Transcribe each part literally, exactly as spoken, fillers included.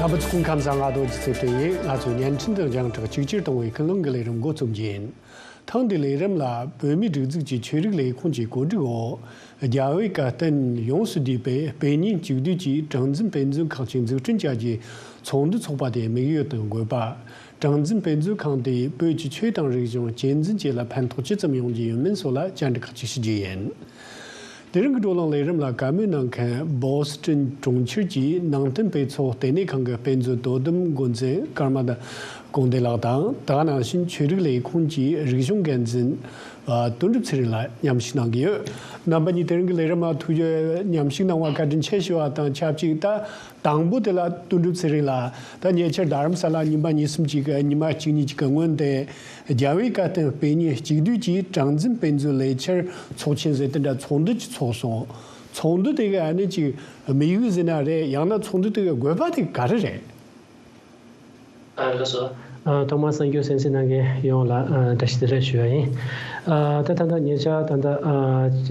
བུ་ཚོ་སྐུ་ཁམས་བཟང་། ང་རྡོ་རྗེ་ཚེ་བརྟན་ཡིན། ང་ཚོས་བརྙན་འཕྲིན་དང་རྒྱང་བསྒྲགས་གཅིག་གྱུར་གཏོང་བའི་ཀུན་སློང་གི་ལས་རིམ་འགོ་རྩོམ་རྒྱུ་ཡིན། ཐེངས་འདིའི་ལས་རིམ་ལ་བོད་མིའི་སྒྲིག་འཛུགས་ཀྱི་ཆོས་རིག་ལས་ཁུངས་ཀྱི་བཀོད་སྒྲིག་འོག་རྒྱལ་བའི་བཀའ་བསྟན་ཡོངས་སུ་བསྡུས་པའི་དཔེ་རྙིང་གཅིག་བསྡུས་ཀྱི་གྲངས་འཛིན་དཔེ་མཛོད་ཁག་ཅིག་འཛུགས་སྐྲུན་བྱ་རྒྱུའི་ཚོགས་འདུ་འཚོགས་པ་དེའི་དམིགས་ཡུལ་དང་དགོས་པ། གྲངས་འཛིན་དཔེ་མཛོད་ཁང་དེས་བོད་ཀྱི་ཆོས་དང་རིག་གཞུང་གཅེས་འཛིན་བཅས་ལ་ཕན་ཐོགས་ཇི་ཙམ་ཡོང་རྒྱུ་ཡིན་མིན་སོགས་ལ་བཅར་འདྲི་ཁག་ཅིག་ཞུ་རྒྱུ་ཡིན། དེ་རིང་གི་བགྲོ་གླེང་ལས་རིམ་ལ་བཀའ་མོལ་གནང་མཁན་བོ་སི་ཊོན་གྲོང་ཁྱེར་གྱི་ནང་བསྟན་དཔེ་ཚོགས་ལྟེ་གནས་ཁང་གི་དཔེ་མཛོད་དོ་དམ་འགོ་འཛིན་ཀརྨ་དགོངས་ལྡན་ལགས་དང་། དེ་ག་ནང་བཞིན་ཆོས་རིག་ལས་ཁུངས་ཀྱི་རིག་གཞུང་འགན་འཛིན་དོན་གྲུབ་ཚེ་རིང་ལ་མཉམ་ཞུགས་གནང་གི་ཡོད། རྣམ་པ་གཉིས་དེ་རིང་གི་ལས་རིམ་མ་ཐུགས་རྗེ་མཉམ་ཞུགས་གནང་བར་བཀའ་དྲིན་ཆེ་ཞུ་བ་དང་ཆབས་ཅིག་ད། དང་པོ་དེ་ལ་དོན་གྲུབ་ཚེ་རིང་ལགས། ད་ཉེ་ཆར་རྡ་རམ་ས་ལ་ཉི་མ་གཉིས་གསུམ་ཅིག་གི་ཉི་མ་གཅིག་གཉིས་ཅིག་གི་སྔོན་དེ་རྒྱལ་བའི་བཀའ་བསྟན་དཔེ་རྙིང་གཅིག་བསྡུས་ཀྱི་གྲངས་འཛིན་དཔེ་མཛོད་ལས་འཆར་ཚོགས་ཆེན་ཟེར་དེ་འདྲ་ཚོགས་འདུ་ཅིག་ཚོགས་སོང་། ཚོགས་འདུ་དེ་གི་ཨ་ནི་ཅིག་དམིགས་ཡུལ་ཟེར་ན་རེད། ཡང་ན་ཚོགས་འདུ་དེ་གི་དགོས་པ་དེ་ག་རེ་རེད། ཨ་ལགས་སོ། ཨ་ཐོག་མར་གསར་འགྱུར་གསན་གཟིགས་གནང་མཁན་ཡོངས་ལ་ཨ་བཀྲ་ཤིས་བདེ་ལེགས་ཞུ་བ་ཡིན། ཨ་ད་ད་ལྟ་ཉེ་ཆར་ད་ལྟ་ཨ་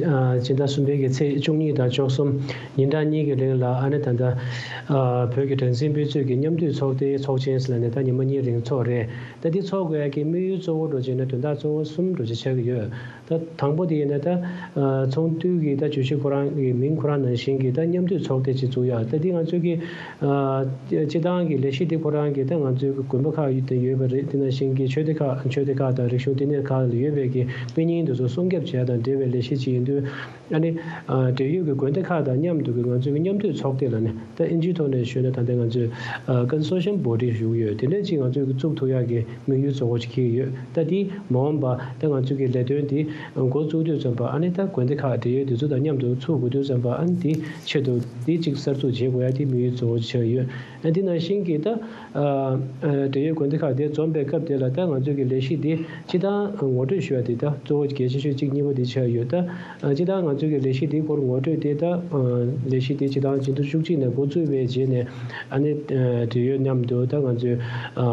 ཨ་སྤྱི་ཟླ་གསུམ་པའི་གི་ཚེས་བཅུ་གཉིས་དང་བཅུ་གསུམ་ཉིན་གྲངས་གཉིས་ཀྱི་རིང་ལ་ཨ་ནི་ད་ལྟ་ཨ་བོད་ཀྱི་གྲངས་འཛིན་དཔེ་མཛོད་ཀྱི་མཉམ་འདུས་ཚོགས་སྡེའི་ཚོགས་ཆེན་ཟེར་ལབ་ནས་ད་ཉི་མ་གཉིས་རིང་ཚོགས་རེད། ད་འདི་ཚོགས་དགོས་ཡ་གི་དམིགས་ཡུལ་གཙོ་བོ་འདྲ་བྱས་ན་དོན་དག་གཙོ་བོ་གསུམ་འདྲ་ཅིག་ཆགས་ཀྱི་ཡོད། ད་དང་པོ་དེ་ཡིན་ན་ད་ཨ་ཚོགས་འདུ་གི་ད་བརྗོད་གཞི་ཁོ་རང་གི་མིང་ཁོ་རང་ནང་བཞིན་གྱི་ད་མཉམ་འདུས་ཚོགས་སྡེ་ཅིག་བཙུགས་ཡ། ད་འདི་ང་ཚོའི་གི་ཨ་སྤྱི་བཏང་གི་ལས་གཞི་འདི་ཁོ་རང་གི་ད་ང་ཚོའི་གི་དགོན་པ་ཁག་ཡོད་པ་རེད། དེ་ནང་བཞིན་གྱི་ཆོས་སྡེ་ཁག་ཆོས་སྡེ་ཁག་དང་རིག་གཞུང་བསྟི་གནས་ཁག་ལ་ཡོད་པའི་གི་དཔེ་རྙིང་འདི་ཚོ་སྲུང་སྐྱོབ་བྱེད་ཡ་དང་འབྲེལ་བའི་ལས་གཞི་ཅིག་ཡིན་དུས། ཨ་ནི་ཨ་འབྲེལ་ཡོད་ཀྱི་དགོན་སྡེ་ཁག་དང་མཉམ་དུ་གི་ང་ཚོའི་གི་མཉམ་འདུས་ཚོགས་སྡེ་ལ་ནི་ད་ཨིན་ཇིའི་ཐོག་ནས་ཞུས་ན་ད་ལྟ་ང་ཚོས་ཨ་ཀོན་སོར་ཤམ་བྷོ་ཌི་ཞུ་གི་ཡོད། དེ་འདྲ་ཅིག་ང་ཚོས་གི་བཙུགས་ཐུབ་ཡག་གི་དམིགས་ཡུལ་གཙོ་བོ་ཅིག་འཁྱེར་གྱི་ཡོད། ད་དེ་མ་འོངས་པ་ད་ང་ཚོའི་གི་ལས་དོན་དེ་འགོ་བཙུགས་དུས་ཙམ་པ་ཨ་ནི་ད་དགོན་སྡེ་ཁག་འབྲེལ་ཡོད་དེ་ཚོ་དང་མཉམ་དུ་ཚུགས་དགོས་དུས་ཙམ་པ་ཨ་ནི་དེ་ཆེད་དུ་དེ་ཅིག་གསར་འཛུགས་བྱེད་དགོས་ཡ་དེ་དམིགས་ཡུལ་གཙོ་བོ་ཅིག་ཆགས་ཡོད། ཨ་དེ་ནང་བཞིན་གྱི་ད་ཨ་ཨ་འབྲེལ་ཡོད་དགོན་སྡེ་ཁག་དེ་འཛོམས་པའི་སྐབས་དེ་ལ་ད་ང་ཚོའི་གི་ལས་གཞི་དེ་སྤྱི་བཏང་ངོ་སྤྲོད་ཞུ་ཡ་དེ་ད་གཙོ་བོ་གལ་ཆེ་ཤོས་གཅིག་གཉིས་པ་དེ་ཆགས་ཡོད། ད་ཨ་སྤྱི་བཏང་ང་ཚོའི་གི་ལས་གཞི་དེའི་སྐོར་ངོ་སྤྲོད་དེ་ད་ཨ་ལས་གཞི་དེ་སྤྱི་བཏང་སྤྱི་ཟླ་བཅུ་གཅིག་ནས་འགོ་བཙུགས་པའི་རྗེས་ནས་ཨ་ནི་ཨ་འབྲེལ་ཡོད་མཉམ་དུ་ད་ང་ཚོའི་ཨ་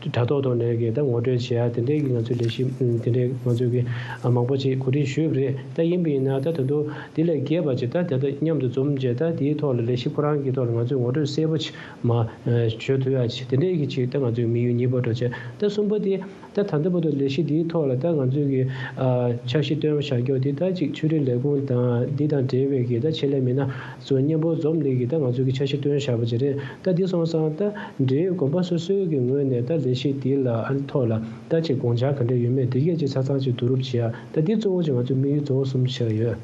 དྲ་ཐོག་ཐོག་ནས་གི་ད་ངོ་སྤྲོད་བྱེད་ཡ་དེ་འདྲའི་གི་ང་ཚོའི་ལས་གཞི་དེ་འདྲའི་ང་ཚོའི་གི་ཨ་མང་པོ་ཅིག་གོ་སྒྲིག་ཞུས་པ་རེད། ད་ཡིན་པ་ཡིན་ན་ད་ད་དུང་དེ་ལས་བརྒལ་བ་ཅིག་ད་ད་ལྟ་མཉམ་དུ་འཛོམས་རྗེས་ད་དེའི་ཐོག་ལ་ལས་གཞི་ཁོ་རང་གི་ཐོག་ལ་ང་ཚོས་ངོ་སྤྲོད་གསལ་པོ་ཅིག་མ་ཨ་བྱེད་ཐུབ་ཡ་ཅིག་དེ་འདྲའི་གི་ཅིག་ད་ང་ཚོའི་དམིགས་ཡུལ་གཉིས་པ་འདྲ་བྱས། ད་གསུམ་པ་དེ་ད་ད་ལྟ་བར་དུ་ལས་གཞི་འདིའི་ཐོག་ལ་ད་ང་ཚོས་གི་ཨ་འཆར་གཞི་བཏོན་བཞག་རྒྱུ་དེ་ད་ཅིག་ཆོས་རིག་ལས་ཁུངས་དང་འདི་དང་འབྲེལ་བའི་གི་ད་ཆེད་ལས་མི་སྣ་ཚོ་མཉམ་པོ་འཛོམས་ནས་གི་ད་ང་ཚོས་གི་འཆར་གཞི་བཏོན་བཞག་པ་ཅིག་རེད། ད་འདི་སོང་ཙང་ད་འབྲེལ་ཡོད་དགོན་པ་སོ་སོའི་གི་ངོས་ནས་ད་ལས་གཞི་འདི་ལ་ཨ་ཐོག་ལ་ད་ཅིག་དགོངས་འཆར་ག་འདྲ་ཡོད་མེད་འདི་གས་ཅིག་ཆ་ཚང་ཅིག་བསྡུ་རུབ་བྱེད་ཡ། ད་འདི་གཙོ་བོ་ཅིག་ང་ཚོའི་དམིགས་ཡུལ་གཙོ་བོ་གསུམ་ཆགས་ཡོད།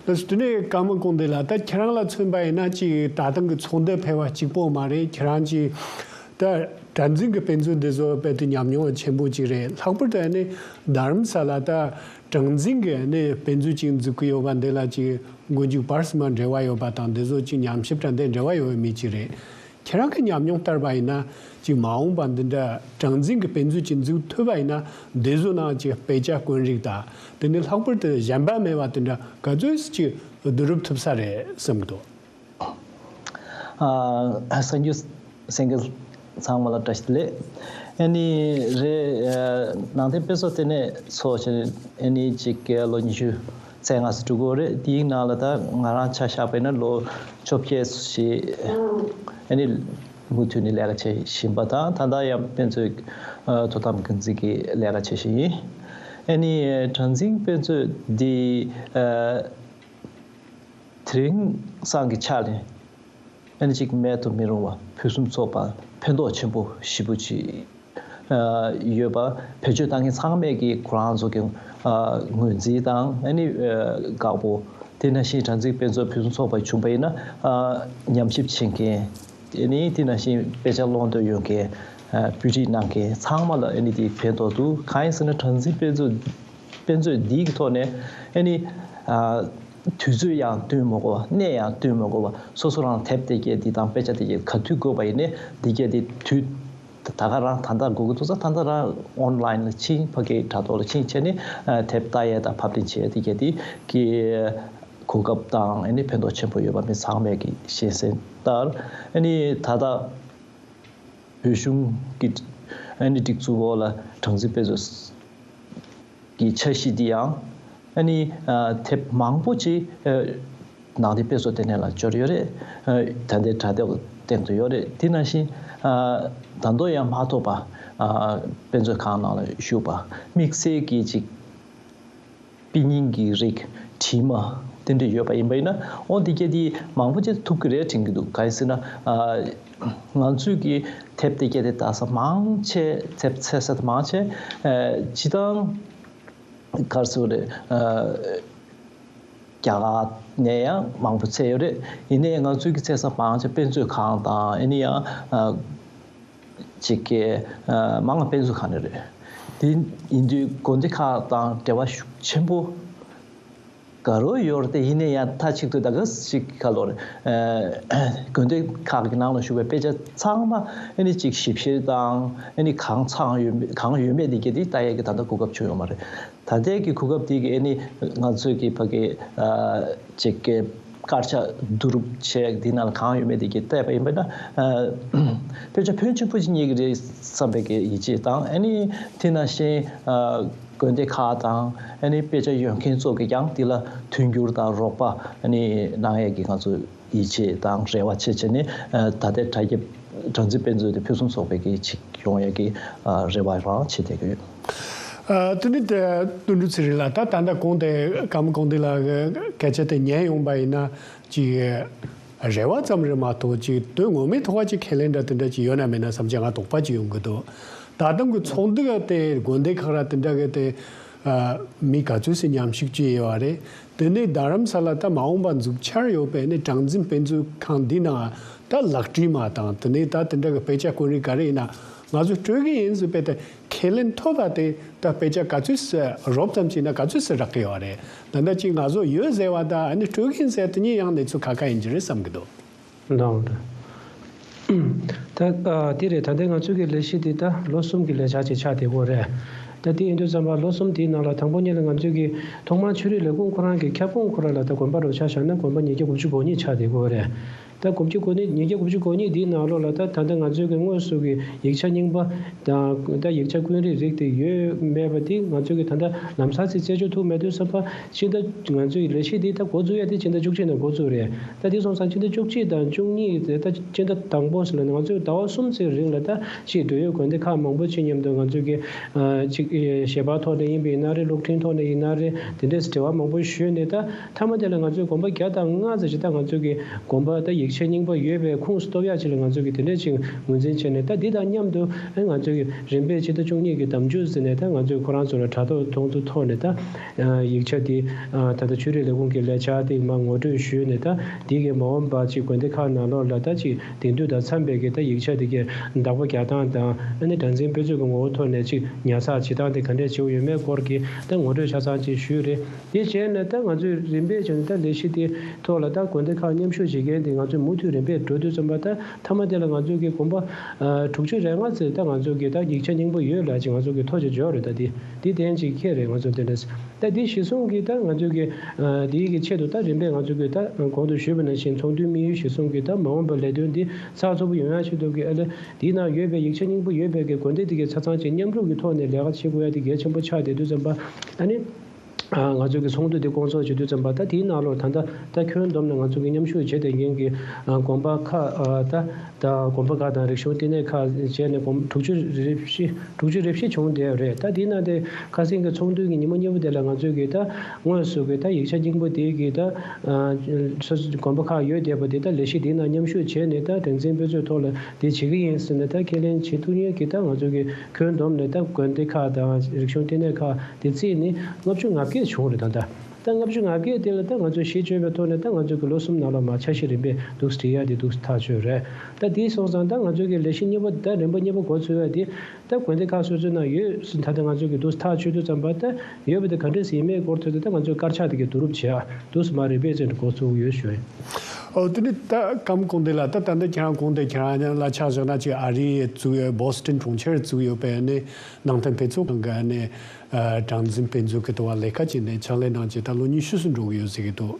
ལགས་སོ། དེ་ནས་ཀརྨ་དགོངས་ལྡན་ལགས། ད་ཁྱེད་རང་ལ་མཚོན་པ་ཡིན་ན་ཅིག་ད་ཐེངས་ཀྱི་ཚོགས་འདུ་ཕལ་བ་གཅིག་པོ་མ་རེད། ཁྱེད་རང་ཅིག་ད་གྲངས་འཛིན་གྱི་དཔེ་མཛོད་འདི་ཚོ་དཔེ་དེ་ཉམས་མྱོང་ཆེན་པོ་ཅིག་རེད། ལྷག་པར་དུ་ཨ་ནི་རྡ་རམ་ས་ལ་ད་གྲངས་འཛིན་གྱི་ཨ་ནི་དཔེ་མཛོད་ཅིག་འཛུགས་ཀྱི་ཡོད་པ་འདི་ལ་ཅིག་མགོ་མཇུག་བར་གསུམ་མ་འབྲེལ་བ་ཡོད་པ་དང་། འདི་ཚོ་ཅིག་ཉམས་ཞིབ་དང་འདི་འབྲེལ་བ་ཡོད་པའི་མི་ཅིག་རེད། ཁྱེད་རང་གི་ཉམས་མྱོང་ལྟར་བ་ཡིན་ན་ཅིག་མ་འོངས་པ་འདི་འདྲ་གྲངས་འཛིན་གྱི་དཔེ་མཛོད་ཅིག་འཛུགས་ཐུབ་པ་ཡིན་ན་འདི་ཚོ་ནང་ཅིག་དཔེ་ཆ་དཀོན་རིགས་དང་དེ་ནས་ལྷག་པར་དུ་གཞན་པ་མེད་པ་དེ་འདྲ་ག་ཚོད་ཅིག་བསྡུ་རུབ་ཐུབ་ས་རེད་བསམ་གྱི་འདུག་ཨ་གསར་འགྱུར་གསན་མཁན་ཚང་མ་ལ་བཀྲ་ཤིས་བདེ་ལེགས། ཨ་ནི་རེད། ཨ་ནང་བསྟན་དཔེ་མཛོད་ལྟེ་གནས་ཚོགས་ཆེན་ཨ་ནི་གཅིག་ལོ་ཉི་ཤུ་རྩ་ལྔ་ཙམ་འགྲོ་གི་ཡོད་རེད། དེའི་ནང་ལ་ད་ང་རང་ཆ་བཞག་པ་ཡིན་ན་ལོ་བཅོ་བརྒྱད་ཙམ་ཞིག་ཨ་ནི་མུ་མཐུད་ནས་ལས་ཀ་བྱེད་བཞིན་པ་དང་། ད་ལྟ་ཡང་དཔེ་མཛོད་ཨ་དོ་དམ་འགན་འཛིན་གྱི་ལས་ཀ་བྱེད་བཞིན་ཡིན། ཨ་ནི་གྲངས་འཛིན་དཔེ་མཛོད་འདི་ཨ་དེ་རིང་སང་གི་ཆ་ནས་ཨ་ནི་གཅིག་མེད་དུ་མི་རུང་བ་ཕུན་སུམ་ཚོགས་པ་ཕན་ཐོགས་ཆེན་པོ་ཞེ་པོ་ཅིག་ཨ་ཡོད་པ། བེད་སྤྱོད་བཏང་མཁན་ཚང་མས་ཀྱི་ཁོ་རང་ཚོ་གི་ཨ་ངོས་འཛིན་དང་། ཨ་ནི་ཨ་དགའ་པོ། དེ་ནང་བཞིན་གྲངས་འཛིན་དཔེ་མཛོད་ཕུན་སུམ་ཚོགས་པ་བྱུང་པ་ཡིན་ན་ཨ་ཉམས་ཞིབ་བྱེད་མཁན། ཨ་ནི་དེ་ནང་བཞིན་དཔེ་ཆ་ཀློག་འདོད་ཡོད་མཁན། ཨ་བོད་ཡིག་གནང་མཁན་ཚང་མ་ལ་ཨ་ནི་དེ་ཕན་ཐོགས་འདུག་གང་ཡིན་ཟེར་ན་གྲངས་འཛིན་དཔེ་མཛོད་དཔེ་མཛོད་འདིའི་ཐོག་ནས་ཨ་ནི་ཨ་དུས་ཚོད་ཡང་བསྟུན་མ་དགོས་པ། གནས་ཡང་བསྟུན་མ་དགོས་པ། སོ་སོ་རང་དེབ་དེ་གས་འདི་དང་དཔེ་ཆ་དེ་གས་ག་དུས་དགོས་པ་ཡིན་ནའི་འདི་གས་དེ་དུས་ད་ག་རང་ད་ལྟ་དགོས་ཀྱི་འདུག་ས། ད་ལྟ་རང་ཨོན་ལའིན་ལ་ཕྱིན། ཕ་གིའི་དྲ་ཐོག་ལ་ཕྱིན་བྱས་ནས་ཨ་དེབ་ལྟ་ཡས་དང་ཕབ་ལེན་བྱེད་ཡས་དེ་གས་དེ་གི་གོ་སྐབས་དང་ཨ་ནི་ཕན་ཐོགས་ཆེན་པོ་ཡོད་པ་མི་ཚང་མས་ཀྱི་ཤེས་གསལ་ལྟར། ཨ་ནི་ད་ལྟ་བོད་གཞུང་གི་ཨ་ནི་སྒྲིག་འཛུགས་འོག་ལ་གྲངས་འཛིན་དཔེ་མཛོད་ཀྱི་འཆར་གཞི་འདི་ཡང་ཨ་ནི་ཨ་དེབ་མང་པོ་ཅིག་ཨ་ནང་བསྟན་དཔེ་མཛོད་ལྟེ་གནས་ལ་འབྱོར་ཡོད་རེད། ཨ་ད་ལྟའི་དྲ་ཐོག་ སྟེང་དུ་ཡོད་རེད། དེ་ནང་བཞིན་ཨ་ད་དུང་ཡང་མ་ཐོབ་པ་ཨ་དཔེ་མཛོད་ཁང་ནང་ལ་བཞུགས་པ་དམིགས་བསལ་གྱི་ཅིག་དཔེ་རྙིང་གི་རིགས་བྲིས་མ་དེ་འདྲ་ཡོད་པ་ཡིན་པ་ཡིན་ན། འོ་འདི་གྱད་དེ་མང་པོ་ཅིག་ཐུབ་ཀྱི་རེད་དྲན་གྱི་འདུག་གང་ཡིན་ཟེར་ན་ཨ་ང་ཚོས་ཀྱི་དེབ་དེ་གྱད་དེ་ལྟ་ས་མང་ཆེ་དེབ་འཚོལ་ས་དེ་མང་ཆེ་ཨ་སྤྱིར་བཏང་ག་རེ་ཟེར་དགོས་རེད། ཨ་རྒྱ་གར་ནས་ཡང་མང་པོ་འཚོལ་ཡོད་རེད། ཡིན་ནའི་ང་ཚོའི་གི་འཚོལ་ས་མང་ཆེ་དཔེ་མཛོད་ཁང་དང་ཨ་ནི་ཡང་ཨ་ཅིག་གི་ཨ་མང་བ་དཔེ་མཛོད་ཁང་ནས་རེད། དེ་ཡིན་དུས་དགོན་སྡེ་ཁག་དང་འབྲེལ་བ་ཤུགས་ཆེན་པོ་ག་རེ་ཡོད་རེད་དེ། ཡིན་ནའི་ཡང་མཐའ་གཅིག་ཏུ་ད་ག་ཅིག་ག་ལོར་ཨ་དགོན་སྡེ་ཁག་གི་ནང་ལ་བཞུགས་པའི་དཔེ་ཆ་ཚང་མ་ཨ་ནི་ཅིག་ཞིབ་བཤེར་དང་ཨ་ནི་གང་ཚང་ཡོད་མེད་གང་ཡོད་མེད་དེ་གྱད་དེ་ལྟ་ཡས་ཀྱི་ད་ལྟ་གོ་སྐབས་བྱུང་ཡོད་མ་རེད། ད་ལྟའི་གི་གོ་སྐབས་དེ་གི་ཨ་ནི་ང་ཚོས་ཀྱི་ཕ་གི་ཨ་ཅིག་གི་དཀར་ཆག་བསྡུ་རུབ་བྱས་དེ་ནང་ལ་གང་ཡོད་མེད་དེ་གི་བལྟས་པ་ཡིན་པ་ན་ཨ་དཔེ་ཆ་ཕོན་ཆེན་པོ་ཅིག་རྙེད་ཀྱི་རེད་བསམ་པའི་གི་ཡིད་ཆེས་དང་། ཨ་ནི་དེ་ནང་བཞིན་ཨ་དགོན་སྡེ་ཁག་དང་ཨ་ནི་དཔེ་ཆ་ཡོད་མཁན་ཚོ་གི་ཀྱང་དེ་ལ་མཐུན་འགྱུར་དང་རོགས་པ་ཨ་ནི་གནང་ཡས་ཀྱི་ང་ཚོ་ཡིད་ཆེས་དང་རེ་བ་བྱེད་བྱས་ནས་ཨ་ད་ལྟའི་དྲ་རྒྱ་སྒྲ་འཛིན་དཔེ་མཛོད་དེ་ཕུན་སུམ་ཚོགས་པའི་གི་ཅིག་ཡོང་ཡས་ཀྱི་ཨ་རེ་བ་རང་བྱེད་བསྡད་ཀྱི་ཡོད། ཨ་དེ་ནི་དེ་དོན་གྲུབ་ཚེ་རིང་ལགས། ད་ད་ལྟ་གོང་དེ་ཀརྨ་དགོངས་ལྡན་ལགས་ཀྱི་སྐད་ཆ་དེ་ཉན་ཡོང་པ་ཡིན་ན་ཅིག་རེ་བ་ཙམ་རེད་མ་གཏོགས་ཅིག་དོན་ངོ་མའི་ཐོག་ཅིག་ཁས་ལེན་འདྲ་དེ་འདྲ་ཅིག་ཡོད་ན་མེད་ན་བསམ་ཅིག་ང་དོགས་པ་ཅིག་ཡོང་གི་འདུག་ད་ལྟ་གི་ཚོགས་འདུ་ག་དེ་དགོན་སྡེ་ཁག་ར་དེ་འདྲ་གི་དེ་ཨ་མི་ག་ཚོད་ཙམ་མཉམ་ཞུགས་བྱས་ཡོད་པ་རེད། དེ་ནས་རྡ་རམ་ས་ལ་ད་མ་འོངས་པ་འཛུགས་འཆར་ཡོད་པའི་ནི་གྲངས་འཛིན་དཔེ་མཛོད་ཁང་འདི་ནང་ད་ལག་བྲིས་མ་དང་དེ་ནས་ད་དེ་འདྲ་གི་དཔེ་ཆ་དཀོན་རིགས་ག་རེ་ཡིན་ན་ང་ཚོས་སྤྲོད་ཀྱི་ཡིན་ཟེར་བས་ད་ཁས་ལེན་ཐོབ་པ་དེ་ད་དཔེ་ཆ་ག་ཚོད་ཟེར་རོབ་ཙམ་ཅིག་ན་ག་ཚོད་ཟེར་རག་གི་ཡོད་རེད། ད་ལྟ་ཅིག་ང་ཚོ་ཡོད་ཟེར་བ་ད་ཨ་ནི་སྤྲོད་ཀྱི་ཡིན་ཟེར་དེ་གཉིས་ཡང་གནས་ཚུལ་ཁ་ཁ་ཡིན་གྱི་རེད་བསམ་གྱི་འདུག་ལགས་འོང་། ད་ཨ་དེ་རེད། ད་ལྟའི་ང་ཚོའི་གི་ལས་གཞི་འདི་ད་ལོ་གསུམ་གྱི་ལས་འཆར་ཅིག་ཆགས་བསྡད་ཀྱི་ཡོད་རེད། ད་དེ་ཡིན་དུས་ཙམ་པ་ལོ་གསུམ་དེའི་ནང་ལ་དང་པོ་ཉིད་ལ་ང་ཚོའི་གི་ཐོག་མར་ཆོས་རིག་ལས་ཁུངས་ཁོ་རང་གི་ཁྱབ་ཁོངས་ཁོ་རང་ལ་ད་དགོན་པ་རུ་ཆ་བཞག་ན་དགོན་པ་ཉིས་བརྒྱ་དགུ་བཅུ་གོ་གཉིས་ཆགས་བསྡད་ཀྱི་ཡོད་རེད། ད་དགུ་བཅུ་གོ་གཉིས། ཉིས་བརྒྱ་དགུ་བཅུ་གོ་གཉིས་འདིའི་ནང་ལོགས་ལ་ད་ད་ལྟ་ང་ཚོའི་གི་དངོས་སུ་གི་ཡིག་ཆ་རྙིང་པ་དང་ད་ཡིག་ཆ་དཀོན་རིགས་རིགས་དེ་ཡོད་མེད་པ་དེ་ང་ཚོའི་གི་ད་ལྟ་ལམ་སང་ཅིག་རྩད་གཅོད་ཐུབ་མེད་དུས་ཙམ་པ་སྤྱི་ཟླ་ང་ཚོའི་ལས་གཞི་འདི་ད་འགོ་འཛུགས་ཡ་དེ་སྤྱི་ཟླ་བཅུ་གཅིག་ནས་འགོ་བཙུགས་རེད། ད་དེ་སོང་ཙང་སྤྱི་ཟླ་བཅུ་གཅིག་དང་བཅུ་གཉིས་དེ་ད་སྤྱི་ཟླ་དང་པོ་ཟེར་ལ་ནི་ང་ཚོས་ཟླ་བ་གསུམ་ཙམ་རིང་ལ་ད་ཅིག་འབྲེལ་ཡོད་དགོན་སྡེ་ཁག་མང་པོ་ཅིག་མཉམ་དུ་ང་ཚོའི་གི་ཅིག་ཞལ་པར་ཐོག་ནས་ཡིན་པ་ཡིན་ན་རེད། གློག་འཕྲིན་ཐོག་ནས་ཡིན་ན་རེད། དེ་འདྲས་འབྲེལ་བ་མང་པོ་ཞུས་ནས་ད་མཐའ་མ་དེ་ལ་ང་ཚོའི་དགོན་པ་བརྒྱ་དང་ལྔ་ཙམ་ཞིག་ད་ང་ཚོའི་གི་དགོན་པ་ད་ཡིག་ཆ་རྙིང་པ་ཡོད་པའི་ཁུངས་སུ་གཏོགས་ཡག་ཅིག་ལ་ང་ཚོའི་གི་དེ་འདྲས་ཅིག་ངོས་འཛིན་བྱས་ནས། ད་འདི་དང་མཉམ་དུ་ཨ་ང་ཚོའི་གི་རིམ་པས་སྤྱི་ཟླ་བཅུ་གཉིས་ཀྱི་ཟླ་མཇུག་ཟིན་ནས་ད་ང་ཚོས་ཁོ་རང་ཚོ་ལ་དྲ་ཐོག་མཐོང་ཚུལ་ཐོག་ནས་ད་ཡིག་ཆ་དེ་ད་ལྟ་ཆོས་རིག་ལས་ཁུངས་ཀྱི་ལས་འཆར་དེ་མར་ངོ་སྤྲོད་ཞུས་ནས། ད་འདི་གི་མ་འོངས་པ་ཅིག་དགོན་སྡེ་ཁག་ནང་ལོགས་ལ་ད་ཅིག་དེང་དུས་དང་འཚམས་པའི་གི་ད་ཡིག་ཆ་དེ་གའི་འདག་པ་རྒྱག་སྟངས་དང་ཨ་ནི་གྲངས་འཛིན་དཔེ་མཛོད་ཀྱི་ངོ་བོ་ཐོག་ནས་ཅིག་ཉར་ཚགས་བྱེད་སྟངས་དེ་ག་འདྲས་བྱེད་དགོས་ཡོད་མེད་སྐོར་གྱི་ད་ངོ་སྤྲོད་ཆ་ཚང་ཅིག་ཞུས་རེད། དེ་བྱས་ནས་ད་ང་ཚོས་རིམ་པས་བྱས་ནས་ད་ལས་གཞི་དེ་ཐོག་ལ་ད་དགོན་སྡེ་ཁག་མཉམ་ཞུགས་བྱེད་མཁན་དེ་ང་ཚོས་མུ་མཐུད་རིམ་པས་འགྲོ་དུས་ཙམ་པ་ད་མཐའ་མ་དེ་ལ་ང་ཚོའི་གི་དགོན་པ་ཨ་དྲུག་ཅུ་རེ་ལྔ་ཙམ་ད་ང་ཚོའི་གི་ད་ཡིག་ཆ་རྙིང་པ་ཡོད་ལ་ཅིག་ང་ཚོའི་གི་ཐོ་ཅིག་འབྱོར་རེད། ད་དེ་དེ་གཏན་ཅིག་འཁེལ་རེད། ང་ཚོ་དེ་འདྲ་ད་དེ་གཞི་བཟུང་གི་ད་ང་ཚོའི་གི་ཨ་དེའི་གི་ཆེད་དུ་ད་རིམ་པས་ང་ཚོའི་གི་ད་གོང་དུ་ཞུས་པ་ནང་བཞིན་ཚོགས་འདུའི་དམིགས་ཡུལ་གཞི་བཟུང་གི་ད་མ་འོངས་པ་ལས་དོན་འདི་ཚགས་ཚུད་པོ་ཡོང་ཡག་ཆེད་དུ་གི་ཨ་ལས་དེའི་ནང་ཡོད་པའི་ཡིག་ཆ་རྙིང་པ་ཡོད་པའི་གི་དགོན་སྡེ་དེ་གའི་ཆ་ཚང་ཅིག་མཉམ་རུབ་ཀྱི་ཐོག་ནས་ལས་ཀ་བྱེད་དགོས་ཡ་དེ་གལ་ཆེན་པོ་ཆགས་བསྡད་དུས་ཙམ་པ་ཨ་ནི། ཨ་ང་ཚོའི་གི་ཚོགས་འདུ་འདི་སྐོང་ཚོགས་བྱེད་དུས་ཙམ་པ་ད་དེའི་ནང་ལོགས་ད་ལྟ་ད་ཁྱོན་བསྡོམས་ནས་ང་ཚོ་གི་མཉམ་ཞུགས་བྱེད་བསྡད་མཁན་གྱི་ཨ་དགོན་པ་ཁག་ཨ་ད་ད་དགོན་པ་ཁག་དང་རིག་གཞུང་བསྟི་གནས་ཁག་བྱས་ནས་དགོན་དྲུག་ཅུ་རེ་བཞི་དྲུག་ཅུ་རེ་བཞི་བྱུང་བསྡད་ཡོད་རེད། ད་དེའི་ནང་དེ་ཁ་སང་གི་ཚོགས་འདུ་གི་ཉིན་མོ་གཉིས་པོ་དེ་ལ་ང་ཚོའི་གི་ད་དངོས་སུ་གི་ད་ཡིག་ཆ་རྙིང་པ་དེའི་གི་ད་ཨ་སོ་སོ་དགོན་པ་ཁག་ཡོད་བསྡད་པ་དེ་ད་ལས་གཞི་དེའི་ནང་མཉམ་ཞུགས་བྱས་ནས་ད་གྲངས་འཛིན་དཔེ་མཛོད་ཐོག་ལ་དེ་བྱེད་ཀྱི་ཡིན་ཟེར་ནས་ད་ཁས་ལེན་བྱེད་ཐུབ་མཁན་གྱི་ད་ང་ཚོ་གི་ཁྱོན་བསྡོམས་ནས་ད་དགོན་སྡེ་ཁག་དང་རིག་གཞུང་བསྟི་གནས་ཁག་དེ་བརྩིས་ནས་ལྔ་བཅུ་ང་བརྒྱད་བྱུང་རེད། ད་ལྟ་ད་ལྔ་བཅུ་ང་བརྒྱད་དེ་ལ་ད་ང་ཚོས་གཞི་བཅོལ་བའི་ཐོག་ནས་ད་ང་ཚོ་གི་ལོ་གསུམ་ནང་ལ་མར་འཆར་གཞི་རིམ་པས་འདུག་སེ་སྒྲིག་ཡ་དེ་འདུག་སེ་ཐག་ཆོད་རེད། ད་དེ་སོང་ཙང་ད་ང་ཚོ་གི་ལས་གཞི་གཉིས་པ་ད་རིམ་པ་གཉིས་པ་འགོ་ཚུགས་ཡ་དེ་ད་དགོན་སྡེ་ཁག་སོ་སོའི་ནང་ཡོད་ད་ལྟ་ང་ཚོ་གི་འདུག་སེ་ཐག་ཆོད་དུས་ཙམ་པ་ད་ཡོད་པ་དེ་ག་འདྲས་ཡིན་མིན་སྐོར་ཐོག་ཏུ་ད་ང་ཚོས་དཀར་ཆག་དེ་གི་བསྡུ་རུབ་བྱེད་ཡ་འདུག་སེ་མར་རིམ་པས་ཅན་དུ་འགོ་ཚུགས་ཡོད་ཞུ་ཡིན། ཨོ་དེ་ནི་ད་ཀརྨ་དགོངས་ལྡན་ལགས། ད་ད་ལྟ་ཁྱེད་རང་དགོངས་ཏེ་ཁྱེད་རང་ལ་ཆ་བཞག་ན་ཅིག་ཨ་རིའི་བཙུགས་ཡོད་བོ་སི་ཊོན་གྲོང་ཁྱེར་བཙུགས་ཡོད་པའི་ནི་ནང་བསྟན་དཔེ་ཚོགས་ཁང་གི་ནི་གྲངས་འཛིན་དཔེ་མཛོད་ཀྱི་ཐོག་ལས་ཀ་བྱས་ནས་ཕྱག་ལས་གནང་བྱས་ད་ལོ་ཉི་ཤུ་ཙམ་འགྲོ་གི་ཡོད་ཟེར་གྱི་འདུག་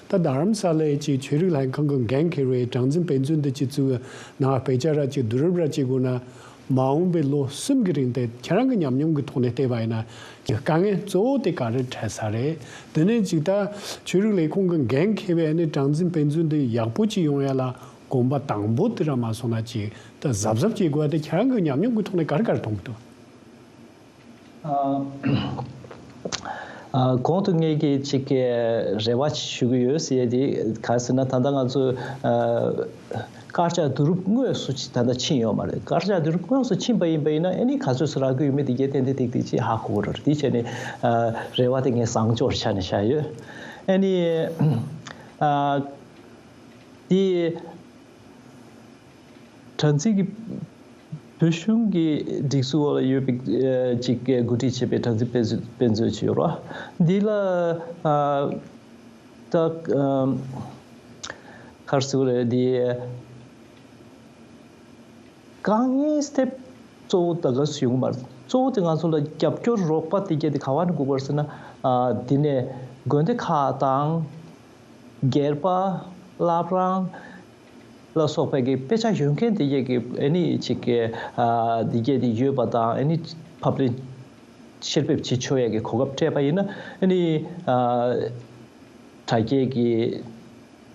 ད་རྡ་རམ་ས་ལའི་ཅིག་ཆོས་རིག་ལྷན་ཁང་གི་འགན་འཁྱེར་བའི་གྲངས་འཛིན་དཔེ་མཛོད་འདི་ཅིག་བཙུགས་ནང་དཔེ་ཆ་ར་ཅིག་བསྡུ་རུབ་ར་བྱེད་དགོས་ན། མ་འོངས་པའི་ལོ་གསུམ་གྱི་རིང་དེ་ཁྱེད་རང་གི་ཉམས་མྱོང་གི་ཐོག་ནས་བལྟས་པ་ཡིན་ན་དཀའ་ངལ་གཙོ་བོ་དེ་ག་རེ་འཕྲད་ས་རེད། དེ་ནས་ཅིག་ད་ཆོས་རིག་ལས་ཁུངས་ཀྱི་འགན་འཁྱེར་བའི་ནི་གྲངས་འཛིན་དཔེ་མཛོད་འདི་ཡག་པོ་ཅིག་ཡོང་ཡ་ལ་ གོམ་པ་དང་པོ་དེ་ར་མ་སོང་ན་ཅིག་ད་གཟབ་གཟབ་བྱེད་དགོས་ཏེ། ཁྱེད་རང་གི་ཉམས་མྱོང་གི་ཐོག་ནས་ག་རེ་ག་རེ་མཐོང་གི་འདུག་ཨ། ཨ། གོང་དུ་ངས་ཀྱི་ཅིག་གི་རེ་བ་ཞུ་གི་ཡོད་ཟེར་ཡས་དེ་ག་ཟེར་ན། ད་ལྟ་ང་ཚོ་ཨ་དཀར་ཆག་བསྡུ་རུབ་དངོས་སུ་ཅིག་ད་ལྟ་ཕྱིན་ཡོད་མ་རེད། དཀར་ཆག་བསྡུ་རུབ་དངོས་སུ་ཕྱིན་པ་ཡིན་པ་ཡིན་ན། ཨ་ནི་ག་ཚོད་ཙམ་རག་གི་ཡོད་མེད་དེ་གས་ཏན་ཏན་ཏིག་ཏིག་ཅིག་ཧ་གོ་གི་རེད། དེ་བྱས་ནས་ཨ་རེ་བ་དེ་ངས་བཟང་ཕྱོགས་ཆ་ནས་བཞག་ཡོད། ཨ་ནི་ཨ་དེ། དྲ་འཛིན་གྱི་བོད་གཞུང་གི་སྒྲིག་འཛུགས་འོག་ལ་ཡོད་པའི་ཨ་ཅིག་གི་འགོ་ཁྲིད་བྱས་པའི་དྲ་འཛིན་དཔེ་མཛོད་དཔེ་མཛོད་ཅིག་ཡོད་རེད། འདི་ལ་ཨ་ད་ཨ་ག་རེ་ཟེར་དགོས་རེད། འདི་དཀའ་ངལ་དེ་གཙོ་བོ་ད་ག་སུ་ཡོང་གི་མ་རེད། གཙོ་བོ་དེ་ང་ཚོ་ལ་རྒྱབ་སྐྱོར་རོགས་པ་དེ་གས་དེ་ག་བ་ནས་དགོས་པ་རེད་ཟེར་ན། ཨ་འདི་ནས་དགོན་སྡེ་ཁག་དང་། སྒེར་པ། བླ་བྲང་ལ་སོགས་པའི་གི་དཔེ་ཆ་ཡོད་མཁན་དེ་གས་ཀྱི་ཨ་ནི་ཅིག་གི་ཨ་འདི་གས་དེ་ཡོད་པ་དང་། ཨ་ནི་ཕབ་ལེན་བཤེར་འབེབས་བྱེད་ཆོག་ཡས་ཀྱི་གོ་སྐབས་སྤྲད་པ་ཡིན་ན། ཨ་ནི་ཨ་དྲ་རྒྱའི་གི་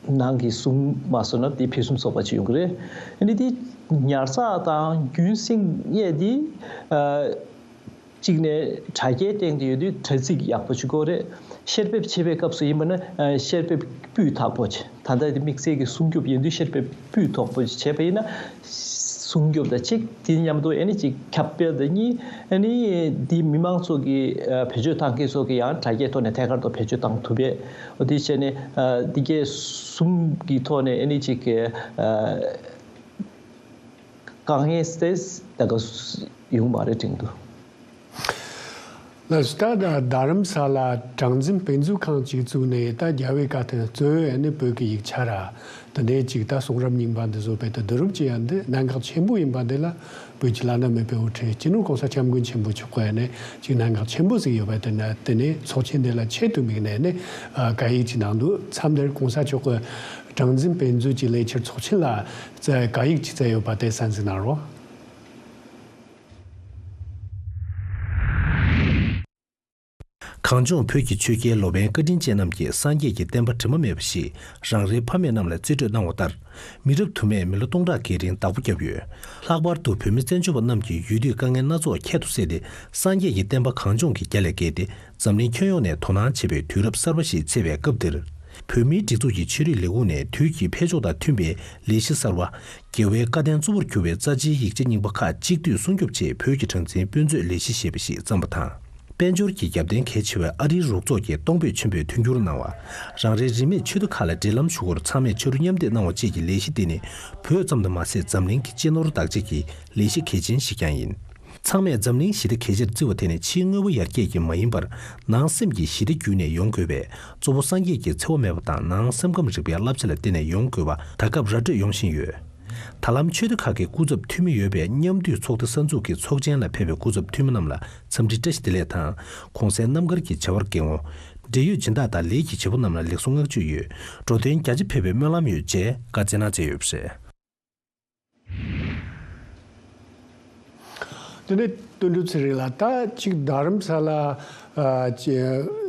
ནང་གི་སྲུང་མ་སོང་ན་དེ་ཕུན་སུམ་ཚོགས་པ་ཅིག་ཡོང་གི་རེད། ཨ་ནི་དེ་ཉར་ཚགས་དང་རྒྱུན་སྲིང་ཡས་དེ་ཨ་གཅིག་ནས་དྲ་རྒྱའི་སྟེང་དུ་ཡོད་དུས་དྲ་ཚིགས་ཡག་པོ་ཅིག་དགོས་རེད། བཤེར་འབེབས་བྱེད་པའི་སྐབས་སུ་ཡིན་པ་ན་ཨ་བཤེར་འབེབས་སྤུས་དག་པོ་ཅིག་ད་ལྟ་དེ་དམིགས་བསལ་གྱི་སྲུང་སྐྱོབ་ཡིན་དུས་བཤེར་འབེབས་སྤུས་དག་པོ་ཅིག་བྱས་པ་ཡིན་ན། སྲུང་སྐྱོབ་དང་གཅིག་དེ་མཉམ་དུ་ཨ་ནི་ཅིག་ཁྱབ་སྤེལ་དང་གཉིས། ཨ་ནི་དེ་མི་མང་ཚོ་གི་ཨ་བེད་སྤྱོད་བཏང་མཁན་ཚོ་གི་ཡང་དྲ་རྒྱའི་ཐོག་ནས་ཐད་ཀར་དུ་བེད་སྤྱོད་བཏང་ཐུབ་པས། འོ་དེ་བྱས་ནས་ཨ་འདི་གས་གསུམ་གྱི་ཐོག་ནས་ཨ་ནི་ཅིག་གི་ཨ་དཀའ་ངལ་དེ་ད་ག་ཡོང་མ་རེད་དྲན་འདུག་ལགས་སོ། ད་ད་རྡ་རམ་ས་ལ་གྲངས་འཛིན་དཔེ་མཛོད་ཁང་ཅིག་བཙུགས་ནས། ད་རྒྱལ་བའི་བཀའ་དང་གཙོས་ཨ་ནི་བོད་ཀྱི་ཡིག་ཆ་ར་དེ་འདྲའི་ཅིག་ད་གསུང་རབ་རྙིང་པ་འདི་བཟོ་བའི་ད་བསྡུ་རུབ་ཅིག་ཡང་འདི་གནད་འགག་ཆེན་པོ་ཡིན་པ་འདི་ལ། བོད་ཀྱི་བླ་ན་མེད་པའི་དབུ་ཁྲིད་སྤྱི་ནོར་༸གོང་ས་༸སྐྱབས་མགོན་ཆེན་པོ་མཆོག་གིས་ཨ་ནི་ཅིག་གནད་འགག་ཆེན་པོ་ཟིག་ཡོད་པ་དེ་ན། དེ་ནས་ཚོགས་ཆེན་འདི་ལ་ཆེད་དུ་དམིགས་ནས་ཨ་ནི་ཨ་བཀའ་ཡིག་ཅིག་གནང་འདུག་མཚམས་འདིར་༸གོང་ས་མཆོག་གིས་གྲངས་འཛིན་དཔེ་མཛོད་ཀྱི་ལས་འཆར་ཚོགས་ཆེན་ལ་བཀའ་ཡིག་ཅིག་བསྩལ་ཡོད་པ་དེ་གསན་གཟིགས་གནང་རོགས། གངས་ལྗོངས་བོད་ཀྱི་ཆོས་རྒྱལ་ལོ་པཎ་བཀའ་དྲིན་ཅན་རྣམས་ཀྱིས་སངས་རྒྱས་ཀྱི་བསྟན་པ་དྲི་མ་མེད་པ་ཞིག་རང་རེའི་ཕ་མེས་རྣམས་ལ་རྩིས་སྤྲོད་གནང་བ་ལྟར། མི་རབས་དུ་མས་མི་ལོ་སྟོང་ཕྲག་གི་རིང་བདག་པོ་བརྒྱབ་ཡོད། ལྷག་པར་དུ་བོད་མི་བཙན་བྱོལ་བ་རྣམས་ཀྱིས་ཡུལ་དུས་དཀའ་ངལ་སྣ་ཚོགས་ཁྱད་དུ་བསད་དེ། སངས་རྒྱས་ཀྱི་བསྟན་པ་གངས་ལྗོངས་ཀྱི་རྒྱ་ལས་བརྒལ་ཏེ་འཛམ་གླིང་ཁྱོན་ཡོངས་ནས་དོ་སྣང་བྱེད་པའི་དུས་རབས་གསར་པ་ཞིག་ཚེས་པའི་སྐབས་འདིར། བོད་མིའི་སྒྲིག་འཛུགས་ཀྱི་ཆོས་རིག་ལས་ཁུངས་ནས་དུས་ཀྱི་འཕེལ་ཕྱོགས་དང་མཐུན་པའི་ལས་གཞི་གསར་བ། རྒྱལ་བའི་བཀའ་བསྟན་གཙོ་བོར་གྱུར་པའི་རྩ་ཆེའི་ཡིག་ཆ་རྙིང་པ་ཁག་གཅིག་བསྡུས་སྲུང་སྐྱོབ་ཆེད་བོད་ཀྱི་གྲངས་འཛིན་དཔེ་མཛོད་ལས་གཞི་ཞེས་པ་ཞིག་བརྩམས་པ་དང་། དཔལ་འབྱོར་གྱི་རྒྱབ་རྟེན་གལ་ཆེ་བའི་ཨ་རིའི་རོགས་ཚོགས་ཀྱིས་གཏོང་ཕོད་ཆེན་པོས་མཐུན་འགྱུར་གནང་བ། རང་རེའི་རིས་མེད་ཆོས་སྡེ་ཁག་ལ་འབྲེལ་ལམ་ཞུ་སྒོར་ཚང་མས་ཕྱི་རུ་མཉམ་འདེགས་གནང་བ་བཅས་ཀྱི་ལས་གཞི་འདི་ནི། བོད་ཙམ་དུ་མ་ཟད། འཛམ་གླིང་གི་སྤྱི་ནོར་བདག་གཅེས་ཀྱི་ལས་གཞི་གལ་ཆེན་ཞིག་ཀྱང་ཡིན། ཚང་མས་འཛམ་གླིང་ཞི་བདེ་གལ་ཆེར་བརྩི་བ་དེ་ནི་ཕྱིའི་དངོས་པོ་ཡར་རྒྱས་ཀྱིས་མ་ཡིན་པར། ནང་སེམས་ཀྱི་ཞི་བདེ་བརྒྱུད་ནས་ཡོང་དགོས་པས། གཙོ་བོ་སངས་རྒྱས་ཀྱི་འཚེ་བ་མེད་པ་དང་། ནང་སེམས་ཁམས་རིག་པའི་བསླབ་བྱ་ལ་བརྟེན་ནས་ཡོང་དགོས་པ་ད་སྐབས་ར་སྤྲོད་ཡོང་བཞིན་ཡོད། ད་ལམ་ཆོས་སྡེ་ཁག་གི་སྐུ་ཚབ་འཐུས་མི་ཡོད་པའི་མཉམ་འདུས་ཚོགས་སྡེ་གསར་འཛུགས་ཀྱི་ཚོགས་ཆེན་ལ་ཕེབས་པའི་སྐུ་ཚབ་འཐུས་མི་རྣམས་ལ་འཚམས་འདྲི་བཀྲ་ཤིས་བདེ་ལེགས་དང་། གོང་གསལ་རྣམ་དཀར་གྱི་བྱ་བར་འགན་འཁུར། འབྲེལ་ཡོད་སྦྱིན་བདག་དང་ལས་ཀྱི་བྱེད་པོ་རྣམས་ལ་ལེགས་སོ་བསྔགས་བརྗོད་ཡོད། འགྲོ་དོན་རྒྱ་ཆེ་ཕེབས་པའི་སྨོན་ལམ་ཡོད་ཅེས་བཀའ་སྩལ་གནང་བྱས་ཡོད་པ་རེད། དེ་ནས་དོན་གྲུབ་ཚེ་རིང་ལགས། ད་ཅིག་རྡ་རམ་ས་ལ་ཨ་ཅི་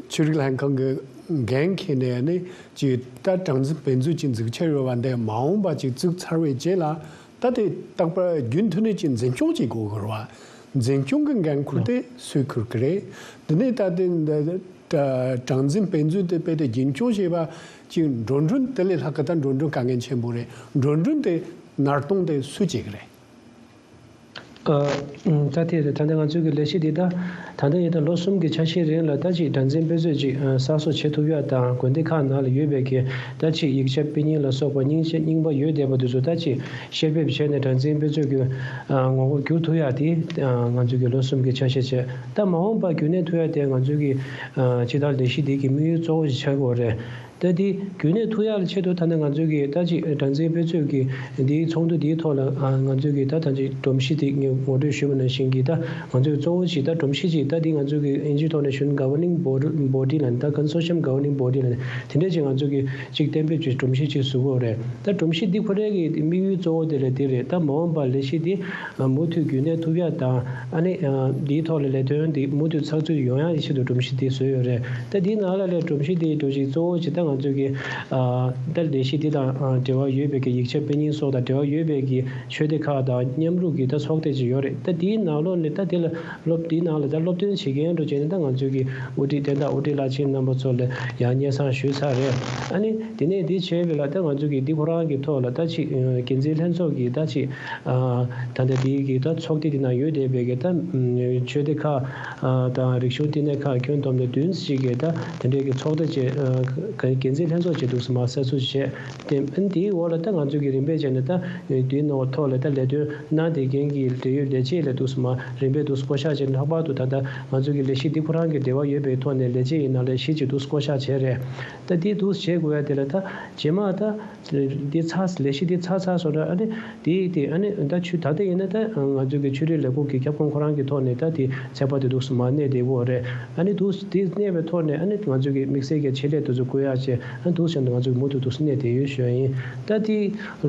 ཆོས་རིག་ལྷན་ཁང་གི་འགན་འཁྱེར་ནས་ནི། ཅིག་ད་གྲངས་འཛིན་དཔེ་མཛོད་ཅིག་འཛུགས་འཆར་ཡོད་པ་འདི་མ་འོངས་པ་ཅིག་བཙུགས་ཚར་བའི་རྗེས་ལ། ད་དེ་རྟག་པར་རྒྱུན་མཐུད་ནས་ཅིག་འཛིན་སྐྱོང་བྱེད་དགོས་ཀྱི་རེད་བ། འཛིན་སྐྱོང་གི་འགན་འཁུར་དེ་སུས་འཁུར་གི་རེད། དེ་ནས་ད་དེ་འདི་གྲངས་འཛིན་དཔེ་མཛོད་དེ་དཔེ་དེ་རྒྱུན་སྐྱོང་བྱེད་པ་ཅིག་འགྲོ་གྲོན་དེ་ལས་ལྷག་གི་ད་འགྲོ་གྲོན་དཀའ་ངལ་ཆེན་པོ་རེད། འགྲོ་གྲོན་དེ་ནར་གཏོང་དེ་སུས་བྱེད་གི་རེད། ཨ། ད་དེ་ད་ལྟ་ང་ཚོའི་གི་ལས་གཞི་འདི་ད་ད་ལྟ་ཡིན་ད་ལོ་གསུམ་གྱི་ཆ་ཤས་རིང་ལ་ད་ཅིག་གྲངས་འཛིན་དཔེ་མཛོད་ཅིག་གསར་བཟོ་བྱེད་ཐུབ་ཡ་དང་། དགོན་སྡེ་ཁག་ནང་ལ་ཡོད་པའི་གི་ད་ཅིག་ཡིག་ཆ་དཔེ་རྙིང་ལ་སོགས་པ་རྙིང་ཆ་རྙིང་པ་ཡོད་བསྡད་པ་དེ་ཚོ་ད་ཅིག་བཤེར་འབེབས་བྱས་ནས་གྲངས་འཛིན་དཔེ་མཛོད་ཀྱི་ངོ་བོར་བསྒྱུར་ཐུབ་ཡ་དེ་ང་ཚོའི་གི་ལོ་གསུམ་གྱི་ཆ་ཤས་བྱས། ད་མ་འོངས་པར་རྒྱུན་གནས་ཐུབ་ཡ་དེ་ང་ཚོའི་གི་སྤྱི་བཏང་ལས་གཞི་འདི་གི་དམིགས་ཡུལ་གཙོ་བོ་ཞིག་ཆགས་ཀྱི་ཡོད་རེད། ད་འདི་རྒྱུན་གནས་ཐུབ་ཡག་ལ་ཆེད་དུ་ད་ནི་ང་ཚོས་ཀྱི་ད་ཅིག་གྲངས་འཛིན་དཔེ་མཛོད་ཀྱི་འདིའི་ཚོགས་འདུ་འདིའི་ཐོག་ལ་ང་ཚོས་ཀྱི་ད་ད་ཅིག་སྒྲོམ་གཞི་དེ་ངས་ངོ་སྤྲོད་ཞུས་པ་ནང་བཞིན་གྱི་ད་ང་ཚོས་གཙོ་བོ་ཞིག་ད་སྒྲོམ་གཞི་ཅིག་ད་འདི་ང་ཚོས་ཀྱི་ཨིན་ཇིའི་ཐོག་ནས་ཞུ་ན་governing body body ལ་ནི་ད་consortium governing body ལ་ནི་དེ་འདྲས་ཅིག་ང་ཚོས་ཀྱི་ཅིག་གཏན་འབེབས་ཀྱི་སྒྲོམ་གཞི་ཅིག་བཟོ་དགོས་རེད། ད་སྒྲོམ་གཞི་འདི་ཁོ་རའི་གི་དམིགས་ཡུལ་གཙོ་བོ་དེ་ལ་དེ་རེད། ད་མ་འོངས་པར་ལས་གཞི་འདི་མུ་མཐུད་རྒྱུན་གནས་ཐུབ་ཡག་དང་ཨ་ནི་འདིའི་ཐོག་ལ་ལས་དོན་འདི་མུ་མཐུད་ཚགས་ཚུད་ཡོང་ཡག་གི་ཆེད་དུ་སྒྲོམ་གཞི་འདི་བཟོས་ཡོད་རེད། ད་འདིའི་ནང་ལ་ལས་སྒྲོམ་གཞི་འདིའི་འགྲོ་གཞི་གཙོ་བོ་ཅིག་ད་ ང་ཚོས་ཀྱི་ཨ་ད་ལས་གཞི་འདི་དང་ཨ་འབྲེལ་བ་ཡོད་པའི་གི་ཡིག་ཆ་དཔེ་རྙིང་སོགས་དང་འབྲེལ་བ་ཡོད་པའི་གི་ཆོས་སྡེ་ཁག་དང་མཉམ་རུབ་ཀྱི་ད་ཚོགས་སྡེ་ཅིག་ཡོད་རེད། ད་དེའི་ནང་ལོགས་ནས་ད་དེ་ལ་སློབ་དེའི་ནང་ལ་ད་སློབ་སྟོན་བྱེད་མཁན་འདྲ་བྱས་ནས་ད་ང་ཚོས་ཀྱི་དབུ་ཁྲིད་བསྟན་བདག་དབུ་ཁྲིད་བླ་ཆེན་རྣམ་པ་ཚོ་ལ་ཡང་སྙན་སེང་ཞུས་ཚར་རེད། ཨ་ནི་དེ་ནས་འདི་བྱས་པ་ལ་ད་ང་ཚོས་ཀྱི་འདི་ཁོ་རང་གི་ཐོག་ལ་ད་ཅིག་འགན་འཛིན་ལྷན་ཚོགས་ཀྱི་ད་ཅིག་ཨ་ད་ལྟ་དེའི་གི་ད་ཚོགས་སྡེ་དེ་ནང་ཡོད་བསྡད་པའི་གི་ད་ཆོས་སྡེ་ཁག་ཨ་དང་རིག་གཞུང་བསྟི་གནས་ཁག་ཁྱོན་བསྡོམས་ནས་བདུན་ཞིག་གི་ད་དེ་འདྲའི་གི་ཚོགས་སྡེ་བཅས་ཨ་འགན་འཛིན་ལྷན་ཚོགས་བཅས་འདུག་སེ་མར་གསར་འཛུགས་བྱས་ཏེ། ཨ་ནི་དེའི་འོག་ལ་ད་ང་ཚོ་གི་རིམ་པས་བྱས་ནས་ད་དེའི་ནང་ཐོག་ལ་ད་ལས་དོན་གནང་བསྡད་མཁན་གྱི་འབྲེལ་ཡོད་ལས་བྱེད་ལ་འདུག་སེ་མར་རིམ་པས་འདུག་སེ་བསྐོ་བཞག་བྱས་ནས། ལྷག་པར་དུ་ད་ལྟ་ང་ཚོ་གི་ལས་གཞི་འདི་ཁོ་རང་གི་འབྲེལ་བ་ཡོད་པའི་ཐོག་ནས་ལས་བྱེད་ཡིན་ན་ལས་གཞི་ཅིག་འདུག་སེ་བསྐོ་བཞག་བྱས་རེད། ད་དེ་འདུག་སེ་བྱེད་དགོས་ཡ་དེ་ལ་ད་རྗེས་མ་ད་འདི་ཚར་ལས་གཞི་འདི་ཚར་ཚར་སོང་ན། ཨ་ནི་དེ་དེ་ཨ་ནི་ད་ཆུ་ད་ལྟ་ཡིན་ན་ད་ང་ཚོ་གི་ཆོས་རིག་ལས་ཁུངས་ཀྱི་ཁྱབ་ཁོངས་ཁོ་རང་གི་ཐོག་ནས་ད་དེ་ཚད་པ་དེ་འདུག་སེ་མར་གནས་བསྡད་ཡོད་རེད། ཨ་ནི་འདུག་སེ་དེ་གནས་པའི་ཐོག་ནས་ཨ་ནི་ང་ཚོ་གི་དམིགས་བསལ་གྱི་ཆེད་ལས་དེ་ཚོ་བསྐོ་ཡག་བྱས། ཨ་འདུག་སེ་ང་ཚོ་གི་མུ་མཐུད་འདུག་སེ་གནས་བསྡད་ཡོད་ཞུ་ཡ་ཡིན། ད་དེ་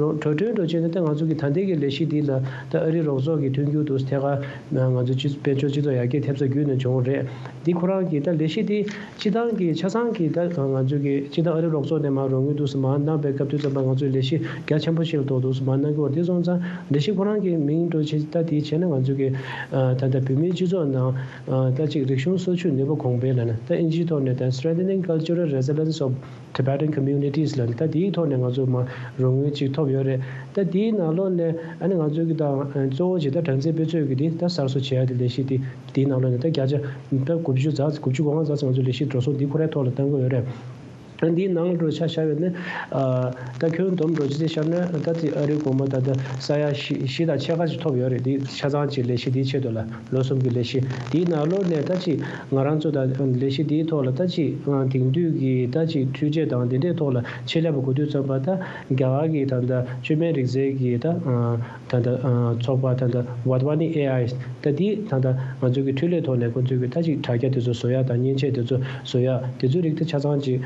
རོ་འགྲོ་གྲོན་འགྲོ་བྱས་ན་ད་ང་ཚོ་གི་ད་ལྟའི་གི་ལས་གཞི་འདི་ལ་ད་ཨ་རི་རོགས་ཚོགས་ཀྱི་མཐུན་འགྱུར་འདུག་སེ་ཐད་ཀར་ང་ཚོ་སྤྱི་དཔལ་འབྱོར་སྤྱི་ཚོགས་ཡར་རྒྱས་ཐེབས་ས་བརྒྱུད་ནས་བྱུང་བ་རེད། འདི་ཁོ་རང་གི་ད་ལས་གཞི་འདི་སྤྱི་བཏང་གི་ཆ་ཚང་གི་ད་ང་ཚོ་གི་སྤྱི་བཏང་ཨ་རི་རོགས་ཚོགས་ནས་མར་རོགས་དངུལ་འདུག་སེ་མར་གནང་པའི་སྐབས་དུས་ཙམ་པ་ང་ཚོའི་ལས་གཞི་རྒྱ་ཆེན་པོ་ཞིག་ལ་གཏོགས་འདུག་སེ་མར་གནང་གི་ཡོད་རེད། དེ་སོང་ཙང་ལས་གཞི་ཁོ་རང་གི་མིང་འདྲ་བོ་ཅིག་ད་དེ་བྱས་ན་ང་ཚོ་གི་ཨ་ད་ལྟ་བོད་མིའི་སྤྱི་ཚོགས་ནང་ཨ་ད་ཅིག་རིག་གཞུང་སོར་ཆུད་ནུས་པ་གོང་འཕེལ་ལབ་ན། ད་ཨིན་ཇིའི་ཐོག་ནས་ད་Strengthening Cultural Resilience of Tibetan Communities ལབ་ནས། ད་དེའི་ཐོག་ནས་ང་ཚོ་མར་རོགས་དངུལ་ཅིག་ཐོབ་ཡོད་རེད། ད་དེའི་ནང་ལོགས་ནས་ཨ་ནི་ང་ཚོ་གི་ད་གཙོ་བོ་ཅིག་ད་གྲངས་འཛིན་དཔེ་མཛོད་ཀྱི་དེ་ད་གསར་བཟོ་བྱེད་ཡ་དེ་ལས་གཞི་དེ་དེའི་ནང་ལོགས་ནས་ད་བརྒྱ་ཆ་ད་དགུ་བཅུ་ཙམ་དགུ་བཅུ་གོ་ལྔ་ཙམ་ང་ཚོ་ལས་གཞི་འགྲོ་སོང་འདི་ཁོ་རའི་ཐོག་ལ་བཏང་གི་ཡོད་རེད། ཨ་འདིའི་ནང་ལ་འགྲོ་ཆ་བཞག་པ་ཡིན་ན་ཨ་ད་ཁྱོན་བསྡོམས་འགྲོ་ཅི་ཟེར་བཞག་ན། ད་དེ་ཨ་རིའི་གོང་མ་ད་ལྟ་ས་ཡ་བཞི་བཞི་དང་ཕྱེད་ཀ་ཅིག་ཐོབ་ཡོད་རེད། འདི་ཆ་ཚང་ཅིག་ལས་གཞི་འདིའི་ཆེད་དུ་ལ། ལོ་གསུམ་གྱི་ལས་གཞི་དེའི་ནང་ལོགས་ནས་ད་ཅིག་ང་རང་ཚོ་དང་ལས་གཞི་དེའི་ཐོག་ལ་ད་ཅིག་དེང་དུས་ཀྱི་ད་ཅིག་འཕྲུལ་ཆས་དང་དེ་འདྲའི་ཐོག་ལ་ཆེད་ལས་པ་དགོས་དུས་ཙམ་པ། ད་རྒྱ་གར་གྱི་ད་ལྟ་བཅོས་མའི་རིག་རྩལ་གྱི་ད་ད་ལྟ་ཚོགས་པ་ད་ལྟ་Vadvani A I ད་དེ་ད་ལྟ་ང་ཚོ་གི་འཕྲུལ་ལས་ཐོག་ནས་ཁོང་ཚོས་གི་ད་ཅིག་དྲ་རྒྱ་དེ་ཚོ་བཟོ་ཡ་དང་མཉེན་ཆས་དེ་ཚོ་བཟོ་ཡ་དེ་ཚོའི་རིགས་དེ་ཆ་ཚང་ཅིག་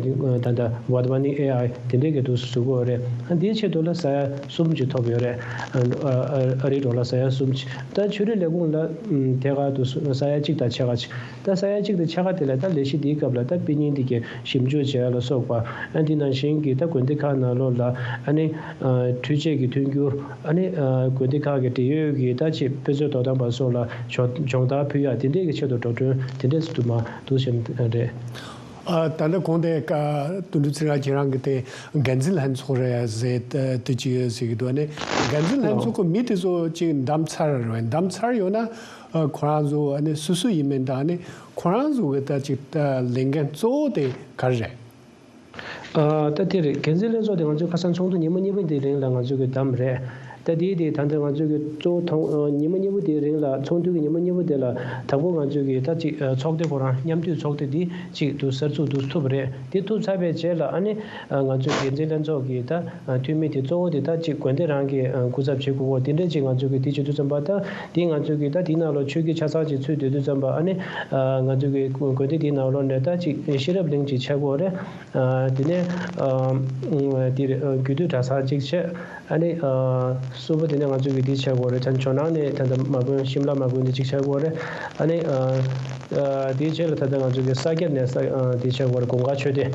ད་ལྟ་Vadvani A I དེ་འདྲའི་གི་འདུག་སེ་བཟོ་གི་ཡོད་རེད། ཨ་དེའི་ཆེད་དུ་ལ་ས་ཡ་གསུམ་ཅིག་ཐོབ་ཡོད་རེད། ཨ་ཨ་ཨ་རིའི་འགྲོ་ལ་ས་ཡ་གསུམ་ཅིག་ད་ཆོས་རིག་ལས་ཁུངས་ལ་ཨམ་ཐད་ཀར་དུ་ས་ཡ་གཅིག་དང་ཕྱེད་ཀ་ཅིག་ད་ས་ཡ་གཅིག་དང་ཕྱེད་ཀ་དེ་ལ་ད་ལས་གཞི་འདིའི་སྐབས་ལ་ད་དཔེ་རྙིང་འདི་གའི་ཞིབ་འཇུག་བྱེད་ཡ་ལ་སོགས་པ། ཨ་འདི་ནང་བཞིན་གྱི་ད་དགོན་སྡེ་ཁག་ནང་ལོགས་ལ་ཨ་ནི་ཨ་འཕྲུལ་ཆས་ཀྱི་མཐུན་འགྱུར། ཨ་ནི་ཨ་དགོན་སྡེ་ཁག་གི་འབྲེལ་ཡོད་ཀྱི་ད་ཅིག་དཔེ་མཛོད་དོ་དམ་པ་སོགས་ལ་སྦྱོང་སྦྱོང་བརྡར་ཕུལ་ཡ་དེ་འདྲས་ཀྱི་ཆེད་དུ་འགྲོ་གྲོན་དེ་འདྲས་སུ་དུ་མ་འདུག་བཞིན་རེད། ཨ་ད་ལྟ་གོང་དེ་ཀ་དོན་གྲུབ་ཚེ་རིང་ཁྱེད་རང་གི་དེ་འགན་འཛིན་ལྷན་ཚོགས་རེད་ཟེར་དེ་ཅིག་ཟེར་གྱི་འདུག་ཨ་ནི་འགན་འཛིན་ལྷན་ཚོགས་ཀྱི་མི་དེ་ཚོ་ཅིག་འདེམས་ཚར་རེད། འདེམས་ཚར་ཡོད་ན་ཨ་ཁོ་རང་ཚོ་ཨ་ནི་སུ་སུ་ཡིན་མིན་དང་། ཨ་ནི་ཁོ་རང་ཚོ་གི་ད་ཅིག་ད་ལས་འགན་གཙོ་བོ་དེ་ག་རེ་རེད། ཨ་ད་དེ་རེད། འགན་འཛིན་ལྷན་ཚོགས་དེ་ང་ཚོའི་ཁ་སང་ཚོགས་འདུ་ཉི་མ་གཉིས་པ་དེའི་རིང་ལ་ང་ཚོ་གིས་བདམས་རེད། ད་དེའི་དེ་ད་ལྟ་ང་ཚོ་གི་གཙོ་བོ་དང་ཉི་མ་གཉིས་པ་དེའི་རིང་ལ། ཚོགས་འདུ་གི་ཉི་མ་གཉིས་པ་དེ་ལ་དང་པོ་ང་ཚོ་གི་ད་ཅིག་ཚོགས་སྡེ་ཁོ་རང་མཉམ་འདུས་ཚོགས་སྡེ་དེ་ཅིག་ཏུ་གསར་འཛུགས་དུ་ཐུབ་པ་རེད། དེ་ཐུབ་ཚར་བའི་རྗེས་ལ་ཨ་ནི་ང་ཚོའི་འགན་འཛིན་ལྷན་ཚོགས་ཀྱི་ད་འཐུས་མི་དེ་གཙོ་བོ་དེ་ད་ཅིག་དགོན་སྡེ་རང་གི་སྐུ་ཚབ་བྱེད་དགོས་པ་དེ་འདྲ་ཅིག་ང་ཚོ་གི་དེ་བྱེད་དུས་ཙམ་པ། ད་དེ་ང་ཚོ་གི་ད་དེའི་ནང་ལ་ཆོས་བརྒྱུད་ཆ་ཚང་ཅིག་ཚུད་སྡོད་དུས་ཙམ་པ། ཨ་ནི་ང་ཚོ་གི་དགོན་སྡེ་དེའི་ནང་ལོགས་ནས་ད་ཅིག་ཤེས་རབ་གླིང་ཅིག་ཆགས་དགོས་རེད། ཨ་དེ་ནས་ཨ་ཨ་དེ་རེད། ཨ་རྒྱུད་སྟོད་གྲྭ་ཚང་གཅིག་བྱས། ཨ་ནི་ཨ་གསུམ་པ་དེ་ནས་ང་ཚོ་གི་འདི་ཆགས་དགོས་རེད། ད་ཇོ་ནང་ནས་ད་ལྟ་མ་དགོན་ཤིམ་ལ་མ་དགོན་འདི་གཅིག་ཆགས་དགོས་རེད། ཨ་ནི་ཨ་ཨ་དེའི་རྗེས་ལ་ད་ལྟ་ང་ཚོ་གི་ས་སྐྱ་ནས་ས་ཨ་འདི་ཆགས་དགོས་རེད། གུང་དཀར་ཆོས་སྡེ་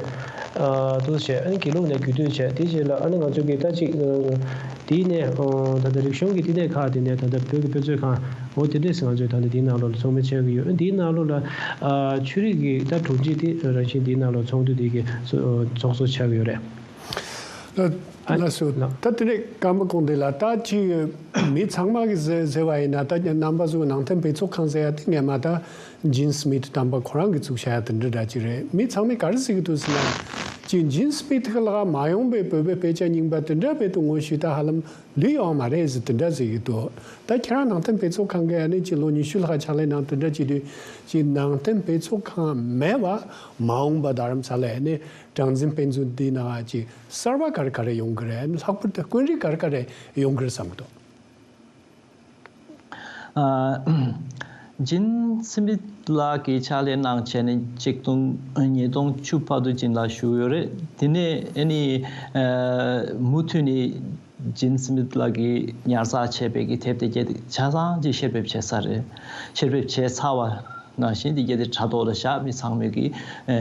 ཨ་འདུག་བྱས། ཨ་ནི་དགེ་ལུགས་ནས་རྒྱུད་སྟོད་བྱས། དེའི་རྗེས་ལ་ཨ་ནི་ང་ཚོ་གི་ད་ཅིག་ཨ་དེའི་ནས་ཨ་ད་ལྟ་རིག་གཞུང་གི་བསྟི་གནས་ཁག་དེ་ནས་ད་ལྟ་བོད་ཀྱི་དཔེ་མཛོད་ཁང་འོ་དེ་འདྲས་ང་ཚོས་ད་ལྟ་འདིའི་ནང་ལོགས་ལ་ཚོགས་མི་བྱེད་ཀྱི་ཡོད། འདིའི་ནང་ལོགས་ལ་ཨ་ཆོས་རིག་གི་ད་དྲུང་ཆེ་དེ་རང་བཞིན་འདིའི་ནང་ལོགས་ཚོགས་འདུ་འདི་གི་ཚོགས་གཙོ་ཆགས་ཀྱི་ཡོད་རེད། ཨ་ལགས་སོ། ལགས། ད་དེ་ནས་སྐར་མ་གོང་དེ་ལ་ད་ཅིག་མི་ཚང་མ་གི་ཟེར་ཟེར་བ་ཡིན་ན། ད་རྣམ་པ་ཚོ་ནང་བསྟན་དཔེ་ཚོགས་ཁང་ཟེར་ཡ་དེ་ངས་མ་ད་ཇིན་སྨིད་དམ་པ་ཁོ་རང་གིས་བཙུགས་བྱ་ཡ་དེ་འདྲ་འདྲ་ཅིག་རེད། མི་ཚང་མས་ག་རེ་ཟེར་གི་འདུག་ཟེར་ན། ཅིག་ཇིན་སྨིད་གི་ལག་མ་ཡོང་པའི་བོད་པའི་དཔེ་ཆ་རྙིང་པ་དེ་འདྲ་བོད་དུ་ངོ་ཤེས་ད་ཧ་ལམ་ལུས་ཡོང་མ་རེད་ཟེར་དེ་འདྲ་ཟེར་གི་འདུག་ད་ཁྱེད་རང་ནང་བསྟན་དཔེ་ཚོགས་ཁང་གི་ཨ་ནི་ཅིག་ལོ་ཉི་ཤུ་ལྷག་ཕྱག་ལས་གནང་དེ་འདྲ་བྱེད་དུས། ཅིག་ནང་བསྟན་དཔེ་ཚོགས་ཁང་མེད་པ་མ་འོངས་པ་རྡ་རམ་ས་ལའི་ཨ་ནི་གྲངས་འཛིན་དཔེ་མཛོད་འདི་ནང་ཅིག་གསར་པ་ག་རེ་ག་རེ་ཡོང་གི་རེད། ལྷག་པར་དུ་དཀོན་རིགས་ག་རེ་ག་རེ་ཡོང་གི་རེད་བསམ་གི་འདུག་ཨ། ཇིན་སི་མིད་ལགས་ཀྱིས་ཕྱག་ལས་གནང་བྱས་ནས་ཆིག་སྟོང་ཉིས་སྟོང་བཅུ་བར་དུ་ཇིན་ལགས་བཞུགས་ཡོད་རེད། དེ་ནས་ཨ་ནི་ཨ་མུ་མཐུད་ནས་ཇིན་སི་མིད་ལགས་ཀྱིས་ཉར་ཚགས་བྱས་པའི་གི་དེབ་དེ་གྱད་ཆ་ཚང་ཅིག་བཤེར་འབེབས་བྱས་ཚར་རེད། བཤེར་འབེབས་བྱས་ཚར་བ། ནང་བཞིན་འདི་གྱད་དེ་དྲ་ཐོག་ལ་བཞག་མི་ཚང་མས་ཀྱིས་ཨ་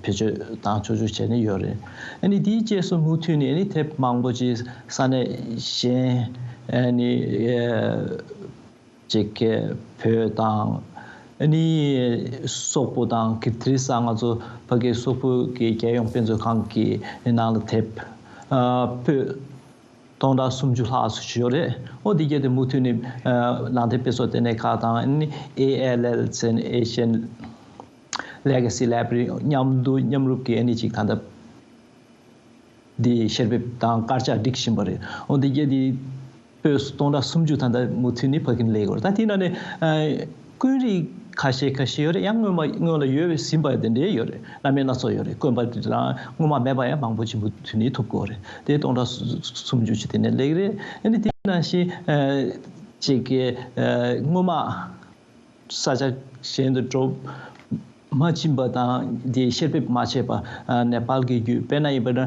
བེད་སྤྱོད་བཏང་ཆོག་ཆོག་བྱས་ནས་ཡོད་རེད། ཨ་ནི་དེའི་རྗེས་སུ་མུ་མཐུད་ནས་ཨ་ནི་དེབ་མང་པོ་ཅིག་ས་གནས་གཞན་ཨ་ནི་ཨ་ཅིག་གི་བོད་དང་ཨ་ནི་སོག་པོ་དང་གི་དེ་རིང་སང་ང་ཚོ་ཕ་གི་སོག་པོ་གི་རྒྱལ་ཡོངས་དཔེ་མཛོད་ཁང་གི་ནང་ལ་དེབ་ཨ་པོད་སྟོང་ཕྲག་སུམ་ཅུ་ལྷག་ཙམ་ཡོད་རེད། ཨོ་འདི་གྱད་དེ་མུ་མཐུད་ནས་ཨ་ནང་བསྟན་དཔེ་ཚོགས་ལྟེ་གནས་ཁག་དང་ཨ་ནི་ཨེ་ཨེལ་ཨེལ་ཟེར་ནས་Asian Legacy Library མཉམ་དུ་མཉམ་རུབ་ཀྱིས་ཨ་ནི་ཅིག་ད་ལྟ་འདི་བཤེར་འབེབས་དང་དཀར་ཆག་སྒྲིག་བཞིན་པ་རེད། ཨོ་འདི་གྱད་དེ་པོད་སྟོང་ཕྲག་སུམ་ཅུ་ད་ལྟ་མུ་མཐུད་ནས་ཕ་གི་ནས་སླེབས་ཡོད་རེད། ད་དེའི་ནང་ནས་ཨ་དཀོན་རིགས་ཁ་ཤས་ཁ་ཤས་ཡོད་རེད། ཡང་སྔོན་མ་སྔོན་ལ་ཡོད་པའི་ཟིན་པ་དེ་འདྲའི་ཡོད་རེད། བླ་མེད་སྣ་ཚོགས་ཡོད་རེད། དཀོན་པ་དེ་རང་སྔོན་མ་མེད་པ་ཡང་མང་པོ་ཅིག་མུ་མཐུད་ནས་ཐོབ་ཀྱི་ཡོད་རེད། དེ་སྟོང་ཕྲག་སུམ་ཅུ་ཅིག་དེ་ནས་སླེབས་རེད། ཨ་ནི་དེ་ནང་བཞིན་ཨ་ཅིག་གི་ཨ་སྔོན་མ་ས་ཆ་གཞན་དུ་འགྲོ་མ་ཕྱིན་པ་དང་དེ་བཤེར་འབེབས་མ་བྱས་པ་ཨ་ནེ་པཱལ་གྱི་བརྒྱུད། དཔེར་ན་ཡིན་པ་ན་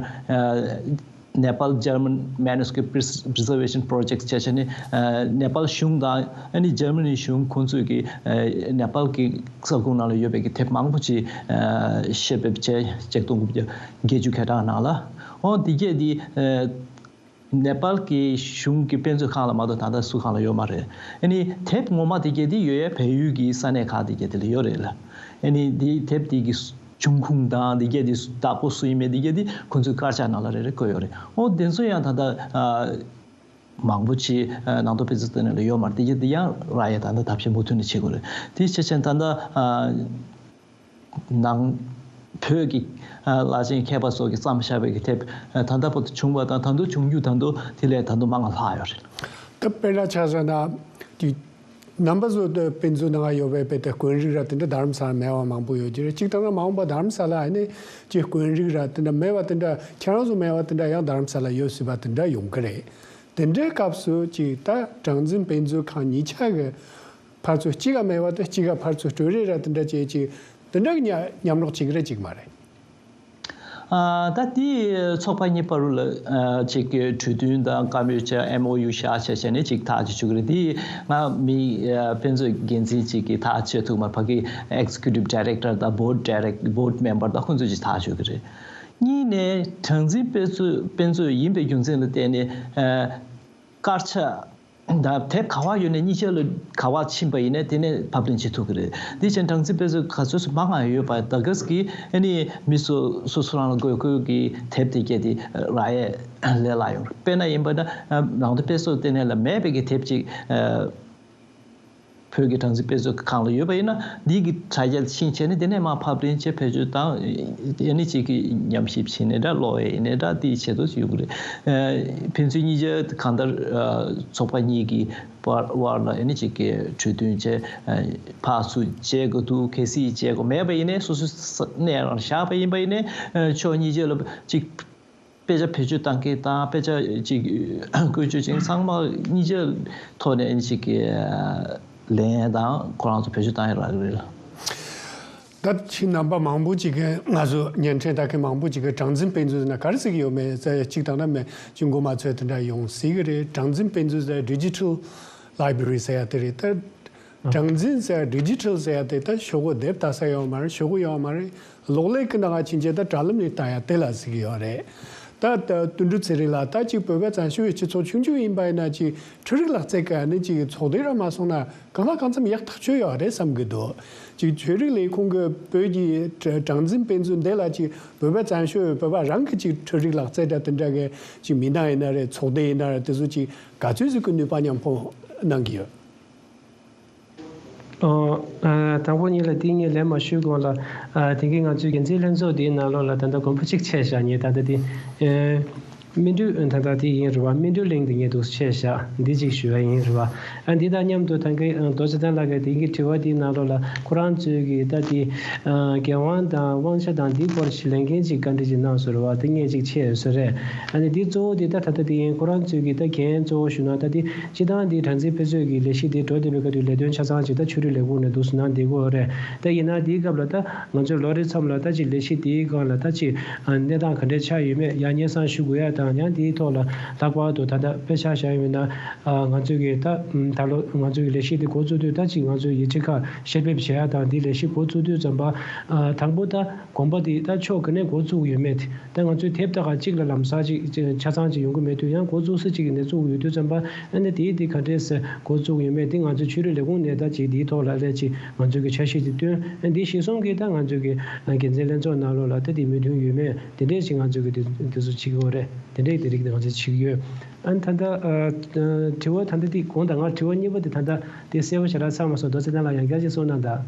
ཨ་Nepal German Manuscript Pres- Preservation Project བྱས་བྱས་ནས་ཨ་ནེ་པཱལ་གཞུང་དང་ཨ་ནི་འཇར་མ་ནི་གཞུང་ཁོང་ཚོས་ཀྱི་ཨ་ནེ་པཱལ་གྱི་ས་ཁོངས་ནང་ལ་ཡོད་པའི་གི་དེབ་མང་པོ་ཅིག་ཨ་བཤེར་འབེབས་བྱས། ཆིག་སྟོང་དགུ་བརྒྱ་བརྒྱད་ཅུ་གྱ་གྲངས་ནང་ལ། འོ་འདི་གྱད་འདི་ཨ་ནེ་པཱལ་གྱི་གཞུང་གི་དཔེ་མཛོད་ཁང་ལ་མ་གཏོགས་ད་ལྟ་སུ་གང་ལ་ཡོད་མ་རེད། ཨ་ནི་དེབ་ངོ་མ་དེ་གྱད་དེ་ཡོད་ཡ་བལ་ཡུལ་གྱི་ས་གནས་ཁག་དེ་གྱད་དེ་ལ་ཡོད་རེད་ལ། ཨ་ནི་དེ་དེབ་དེ་གི་འབྱུང་ཁུངས་དང་དེ་གྱད་དེ་བདག་པོ་སུ་ཡིན་མིན་དེ་གྱད་དེ་ཁོ་ཚོའི་དཀར་ཆག་ནང་ལ་རེ་རེ་བཀོད་ཡོད་རེད། ཨོ་དེ་ཚོ་ཡང་ད་ལྟ་ཨ་མང་པོ་ཅིག་ཨ་ནང་དོན་དཔེ་མཛོད་ལྟེ་གནས་ལ་ཡོད་མ་རེད། དེ་གྱད་དེ་ཡང་རག་ཡ་ད་ལྟ་ཐབས་ཤེས་མུ་མཐུད་ནས་བྱེད་དགོས་རེད། དེ་བྱས་ཙང་ད་ལྟ་ཨ། ནང་བོད་ཀྱི་ཨ་བླ་ཆེན་མཁས་པ་སོགས་ཀྱིས་བརྩམས་བཞག་པའི་གི་དེབ་ཨ་ད་ལྟ་བར་དུ་བྱུང་བ་དང་ད་དུང་འབྱུང་རྒྱུ་ད་དུང་དེ་ལས་ད་དུང་མང་བ་ལྷག་ཡོད་རེད། ད་དཔེར་ན་ཆ་བཞག་ན་དེ་རྣམ་པ་ཚོ་དེ་དཔེ་མཛོད་ནང་ཡོད་པའི་དཔེ་དེ་དཀོན་རིགས་ར་དེ་འདྲ་རྡ་རམ་ས་ལ་མེད་པ་མང་པོ་ཡོད་ཀྱི་རེད། གཅིག་ད་ང་མ་འོངས་པ་རྡ་རམ་ས་ལ་ཨ་ནི་ཅིག་དཀོན་རིགས་ར་དེ་འདྲ་མེད་པ་དེ་འདྲ་ཁྱེད་རང་ཚོ་མེད་པ་དེ་འདྲ་ཡང་རྡ་རམ་ས་ལ་ཡོད་སྲིད་པ་དེ་འདྲ་ཡོང་གི་རེད། དེ་འདྲའི་སྐབས་སུ་ཅིག་ད་གྲངས་འཛིན་དཔེ་མཛོད་ཁང་གཉིས་ཆ་གི་ཕར་ཚུར་གཅིག་ག་མེད་པ་དང་གཅིག་ག་ཕར་ཚུར་སྤྲོད་རེས་ར་དེ་འདྲ་བྱེད་ཅིག་དེ་འདྲ་གི་མཉམ་རོགས་བྱེད་ཀྱི་རེད་ཅིག་མ་རེད། ཨ་ད་དེ་ཚོགས་པ་གཉིས་བར་ལ་ཨ་ཅིག་གི་གྲོས་མཐུན་དང་བཀའ་མོལ་བྱས། ཨེམ་ཨོ་ཡུ་བཞག་བྱས་བྱས་ནས་ཅིག་ཐག་གཅོད་བྱེད་ཀྱི་རེད། དེ་ང་མི་ཨ་དཔེ་མཛོད་འགན་འཛིན་ཅིག་གིས་ཐག་གཅོད་ཐུབ་མ་རེད། ཕ་གི་Executive Director་དང་Board Direct- Board Member་དང་ཁོང་ཚོས་ཅིག་ཐག་གཅོད་ཀྱི་རེད། གཉིས་ནས་གྲངས་འཛིན་དཔེ་མཛོད་དཔེ་མཛོད་ཡིན་པའི་རྒྱུ་མཚན་ལ་བརྟེན་ནས་ཨ་དཀར་ཆག་དང་དེབ་ག་པར་ཡོད་ནའི་གཉིས་ཆ་ལ་ག་པར་ཕྱིན་པ་ཡིན་ནའི་དེ་ནས་ཕབ་ལེན་བྱེད་ཐུབ་ཀྱི་རེད། དེ་བྱས་གྲངས་འཛིན་དཔེ་མཛོད་ག་ཚོད་སུ་མང་ང་ཡོད་པ་ད་ག་ས་གི་ཨ་ནི་མི་སོ་སོ་སོ་རང་ལ་དགོས་མཁོ་གི་དེབ་དེ་གྱད་དེ་རག་ཡས་ལས་སླ་ཡོང་རེད། དཔེར་ན་ཡིན་པ་ན་ནང་དོན་དཔེ་མཛོད་ལྟེ་གནས་ལ་མེད་པའི་གི་དེབ་ཅིག་ཨ་བོད་ཀྱི་གྲངས་འཛིན་དཔེ་མཛོད་ཁང་ལ་ཡོད་པ་ཡིན་ན་འདི་གི་དྲ་རྒྱ་ཕྱིན་བྱས་ནས་དེ་ནས་མར་ཕབ་ལེན་བྱས་བེད་སྤྱོད་བཏང་། ཨ་ནི་གཅིག་གི་ཉམས་ཞིབ་བྱས་ནས་འདྲ་ཀློག་ཡས་ཡིན་ནའི་འདྲ་དེ་བྱེད་དུ་ཡོང་གི་རེད། ཨ་ཕན་ཚུན་གཉིས་ཆ་གང་ལྟར་ཨ་ཚོགས་པ་གཉིས་ཀྱི་བར་བར་ལ་ཨ་ནི་གཅིག་གི་གྲོས་མཐུན་བྱས་ཨ་ཕར་ཚུར་བྱེད་དགོས་འདུག་གལ་སྲིད་བྱེད་དགོས་མེད་པ་ཡིན་ནའི་སོ་སོའི་ས་གནས་རང་བཞག་པ་ཡིན་པ་ཡིན་ནའི་ཨ་ཕྱོགས་གཉིས་ཆ་ལ་གཅིག་དཔེ་ཆ་བེད་སྤྱོད་བཏང་མཁན་དང་དཔེ་ཆ་ཅིག་བཀོལ་སྤྱོད་བྱེད་མཁན་ཚང་མ་གཉིས་ཆ་ཐོག་ནས་ཅིག་ལན་དང་ཁོ་རང་ཚོ་བེད་སྤྱོད་བཏང་ཡ་རག་གི་རེད་ལ། ད་ཕྱི་རྣམ་པ་མང་པོ་ཅིག་གིས་ང་ཚོ་བརྙན་འཕྲིན་ལྟ་མཁན་མང་པོ་ཅིག་གིས་གྲངས་འཛིན་དཔེ་མཛོད་ཟེར་ན་ག་རེ་ཟེར་གྱི་ཡོད་མེད་ཟེར་ཅིག་དང་ན་མེད་ཅིག་མགོ་མ་ཚོས་དེ་འདྲ་ཡོང་སྲིད་གི་རེད། གྲངས་འཛིན་དཔེ་མཛོད་ཟེར་Digital Library ཟེར་ཡ་དེ་རེད། ད་གྲངས་འཛིན་ཟེར་Digital ཟེར་ཡ་དེ་ད་ཤོག་གུ་དེབ་ལྟ་ས་ཡོད་མ་རེད། ཤོག་གུ་ཡོད་མ་རེད། གློག་ཀླད་ཀྱི་ནང་ང་ཕྱིན་ཆད་ད་དྲ་ལམ་ནས་ལྟ་ཡ་དེ་ལ་ཟེར་གྱི་ཡོད་རེད། ད་ད་དོན་གྲུབ་ཚེ་རིང་ལགས་ད་ཅིག་བོད་པ་བཙན་བྱོལ་བའི་སྤྱི་ཚོགས་ཆུང་ཆུང་ཡིན་པ་ཡིན་ན་ཅིག་འཕྲུལ་རིག་ལག་རྩལ་གྱི་ཨ་ནི་ཅིག་ཚོགས་སྡེ་ར་མ་སོང་ན་གང་ལ་གང་འཚམ་ཡག་ཐག་ཆོད་ཡོད་རེད་བསམ་གྱི་འདུག་ཅིག་ཆོས་རིག་ལས་ཁུངས་ཀྱི་བོད་ཀྱི་གྲ- གྲངས་འཛིན་དཔེ་མཛོད་འདི་ལ་ཅིག་བོད་པ་བཙན་བྱོལ་བོད་པ་རང་གི་ཅིག་འཕྲུལ་རིག་ལག་རྩལ་འདྲ་དེ་འདྲ་གི་ཅིག་མི་སྣ་ཡིན་ན་རེད། ཚོགས་སྡེ་ཡིན་ན་རེད། དེ་ཚོ་ཅིག་ག་ཚོད་ཟིག་གི་ནུས་པ་མཉམ་སྤུངས་གནང་གི་ཡོད། ཨོ། ཨ། དང་པོ་ཉིད་ལ་དེ་ངས་ལན་མ་ཞུས་གོང་ལ། ཨ། དེང་གི་ང་ཚོའི་འགན་འཛིན་ལྷན་ཚོགས་འདིའི་ནང་ལོགས་ལ་ད་ལྟ་དགོན་པ་གཅིག་ཆད་བཞག་ངས་ད་ལྟ་དེ། ཨེ། སྨིན་གྲོལ་ད་ལྟ་དེ་ཡིན་རེད་བ། སྨིན་གྲོལ་གླིང་དེ་ངས་འདུག་ཆད་བཞག་འདི་གཅིག་ཞུ་བ་ཡིན་རེད་བ། ཨ། འདི་དང་མཉམ་དུ་ད་གིན་རྡོ་རྗེ་གདན་ལགས་ཀྱིས་དེང་གི་དྲི་བ་འདིའི་ནང་ལོགས་ལ་ཁོ་རང་ཚོའི་གི་ད་དེ། ཨ། འགན་དབང་དང་དབང་ཆ་དང་འདིའི་སྐོར་ཞིག་ལས་འགན་ཅིག་བཀའ་འདྲི་ཅིག་གནང་སོང་རེད་བ། དེ་ངས་ཅིག་ཆད་ཡོད་ས་རེད། ཨ་ནི་འདི་གཙོ་བོ་འདི་ད་ད་ལྟ་དེ་ཡིན། ཁོ་རང་ཚོའི་གི་ད་འགན་གཙོ་བོ་ཞུ་ན་ད་དེ། སྤྱི་བཏང་འདི་གྲངས་འཛིན་དཔེ་མཛོད་ཀྱི་ལས་གཞི་འདི་འགྲོ་བསྡད་པའི་སྐབས་དུས་ལས་དོན་ཆ་ཚང་ཅིག་ད་ཆོས་རིག་ལས་ཁུངས་ནས་འདུག་སེ་གནང་བསྡད་ཀྱི་ཡོད་རེད། ད་ཡིན་ན་འདིའི་སྐབས་ལ་ད་ང་ཚོ་ལོ་རེ་མཚམས་ལ་ད་ཅིག་ལས་གཞི་འདིའི་སྒང་ལ་ད་ཅིག་ཨ་གནས་སྟངས་ག་འདྲས་ཆགས་ཡོད་མེད་ཡང་སྙན་སེང་ཞུ་དགོས་ཡ། ད་ དང་། ཡང་དེའི་ཐོག་ལ་ལྷག་པར་དུ་ད་ལྟ་དཔེ་ཆ་བཞག་ཡོད་ན། ཨ། ང་ཚོས་ཀྱི་ད་ད་ལོ་ང་ཚོས་ཀྱི་ལས་གཞི་འདི་འགོ་བཙུགས་དུས། ད་ཅིག་ང་ཚོས་ཡིག་ཆ་ཁག་བཤེར་འབེབས་བྱེད་ཡ་དང་། འདི་ལས་གཞི་འགོ་བཙུགས་དུས་ཙམ་པ། ཨ། དང་པོ་ད་གོམ་པ་འདི་ད་ཕྱོགས་ག་ནས་འགོ་བཙུགས་ཡོད་མེད། ད་ང་ཚོའི་དེབ་ད་ག་གཅིག་ལ་ལམ་སང་ཅིག་ཆ་ཚང་ཅིག་ཡོང་གི་མེད་དུས། ཡང་འགོ་བཙུགས་ས་ཅིག་གི་ནས་བཙུགས་ཡོད་དུས་ཙམ་པ། ཨ་ནི་དེའི་འདི་ག་འདྲས་སེ་འགོ་བཙུགས་ཡོད་མེད་འདི། ང་ཚོའི་ཆོས་རིག་ལས་ཁུངས་ནས་ད་ཅིག་འདིའི་ཐོག་ལ་ལས་ཅིག་ང་ཚོས་ཀྱི་འཆར་གཞི་འདི་བཏོན། ཨ། འདི་གཞི་བཟུང་གིས་ད་ང་ཚོས་ཀྱི་འགན་འཛིན་ལྷན་ཚོགས་ནང་ལོགས་ལ་ད་འདི་མོས་མཐུན་ཡོད་མེད་འདི་འདྲས་ཅིག་ང་ཚོས་ཀྱི་འདི་འདི་ཚོ་བྱེད་ཀྱི་ཡོད་རེད། དེ་འདྲའི་དེ་རིགས་དེ་ང་ཚོས་བྱེད་ཀྱི་ཡོད། ཨ་ནི་ད་ལྟ། ཨ། དྲི་བ་ད་ལྟ་དེ་དགོངས་དག། ང་དྲི་བ་གཉིས་པ་དེ་ད་ལྟ་དེ་གསལ་པོ་ཞེ་དྲག་ཚང་མ་སོང་། རྡོ་རྗེ་བསྟན་ལགས་ཡང་བསྐྱར་ཅིག་གསུངས་གནང་དང་།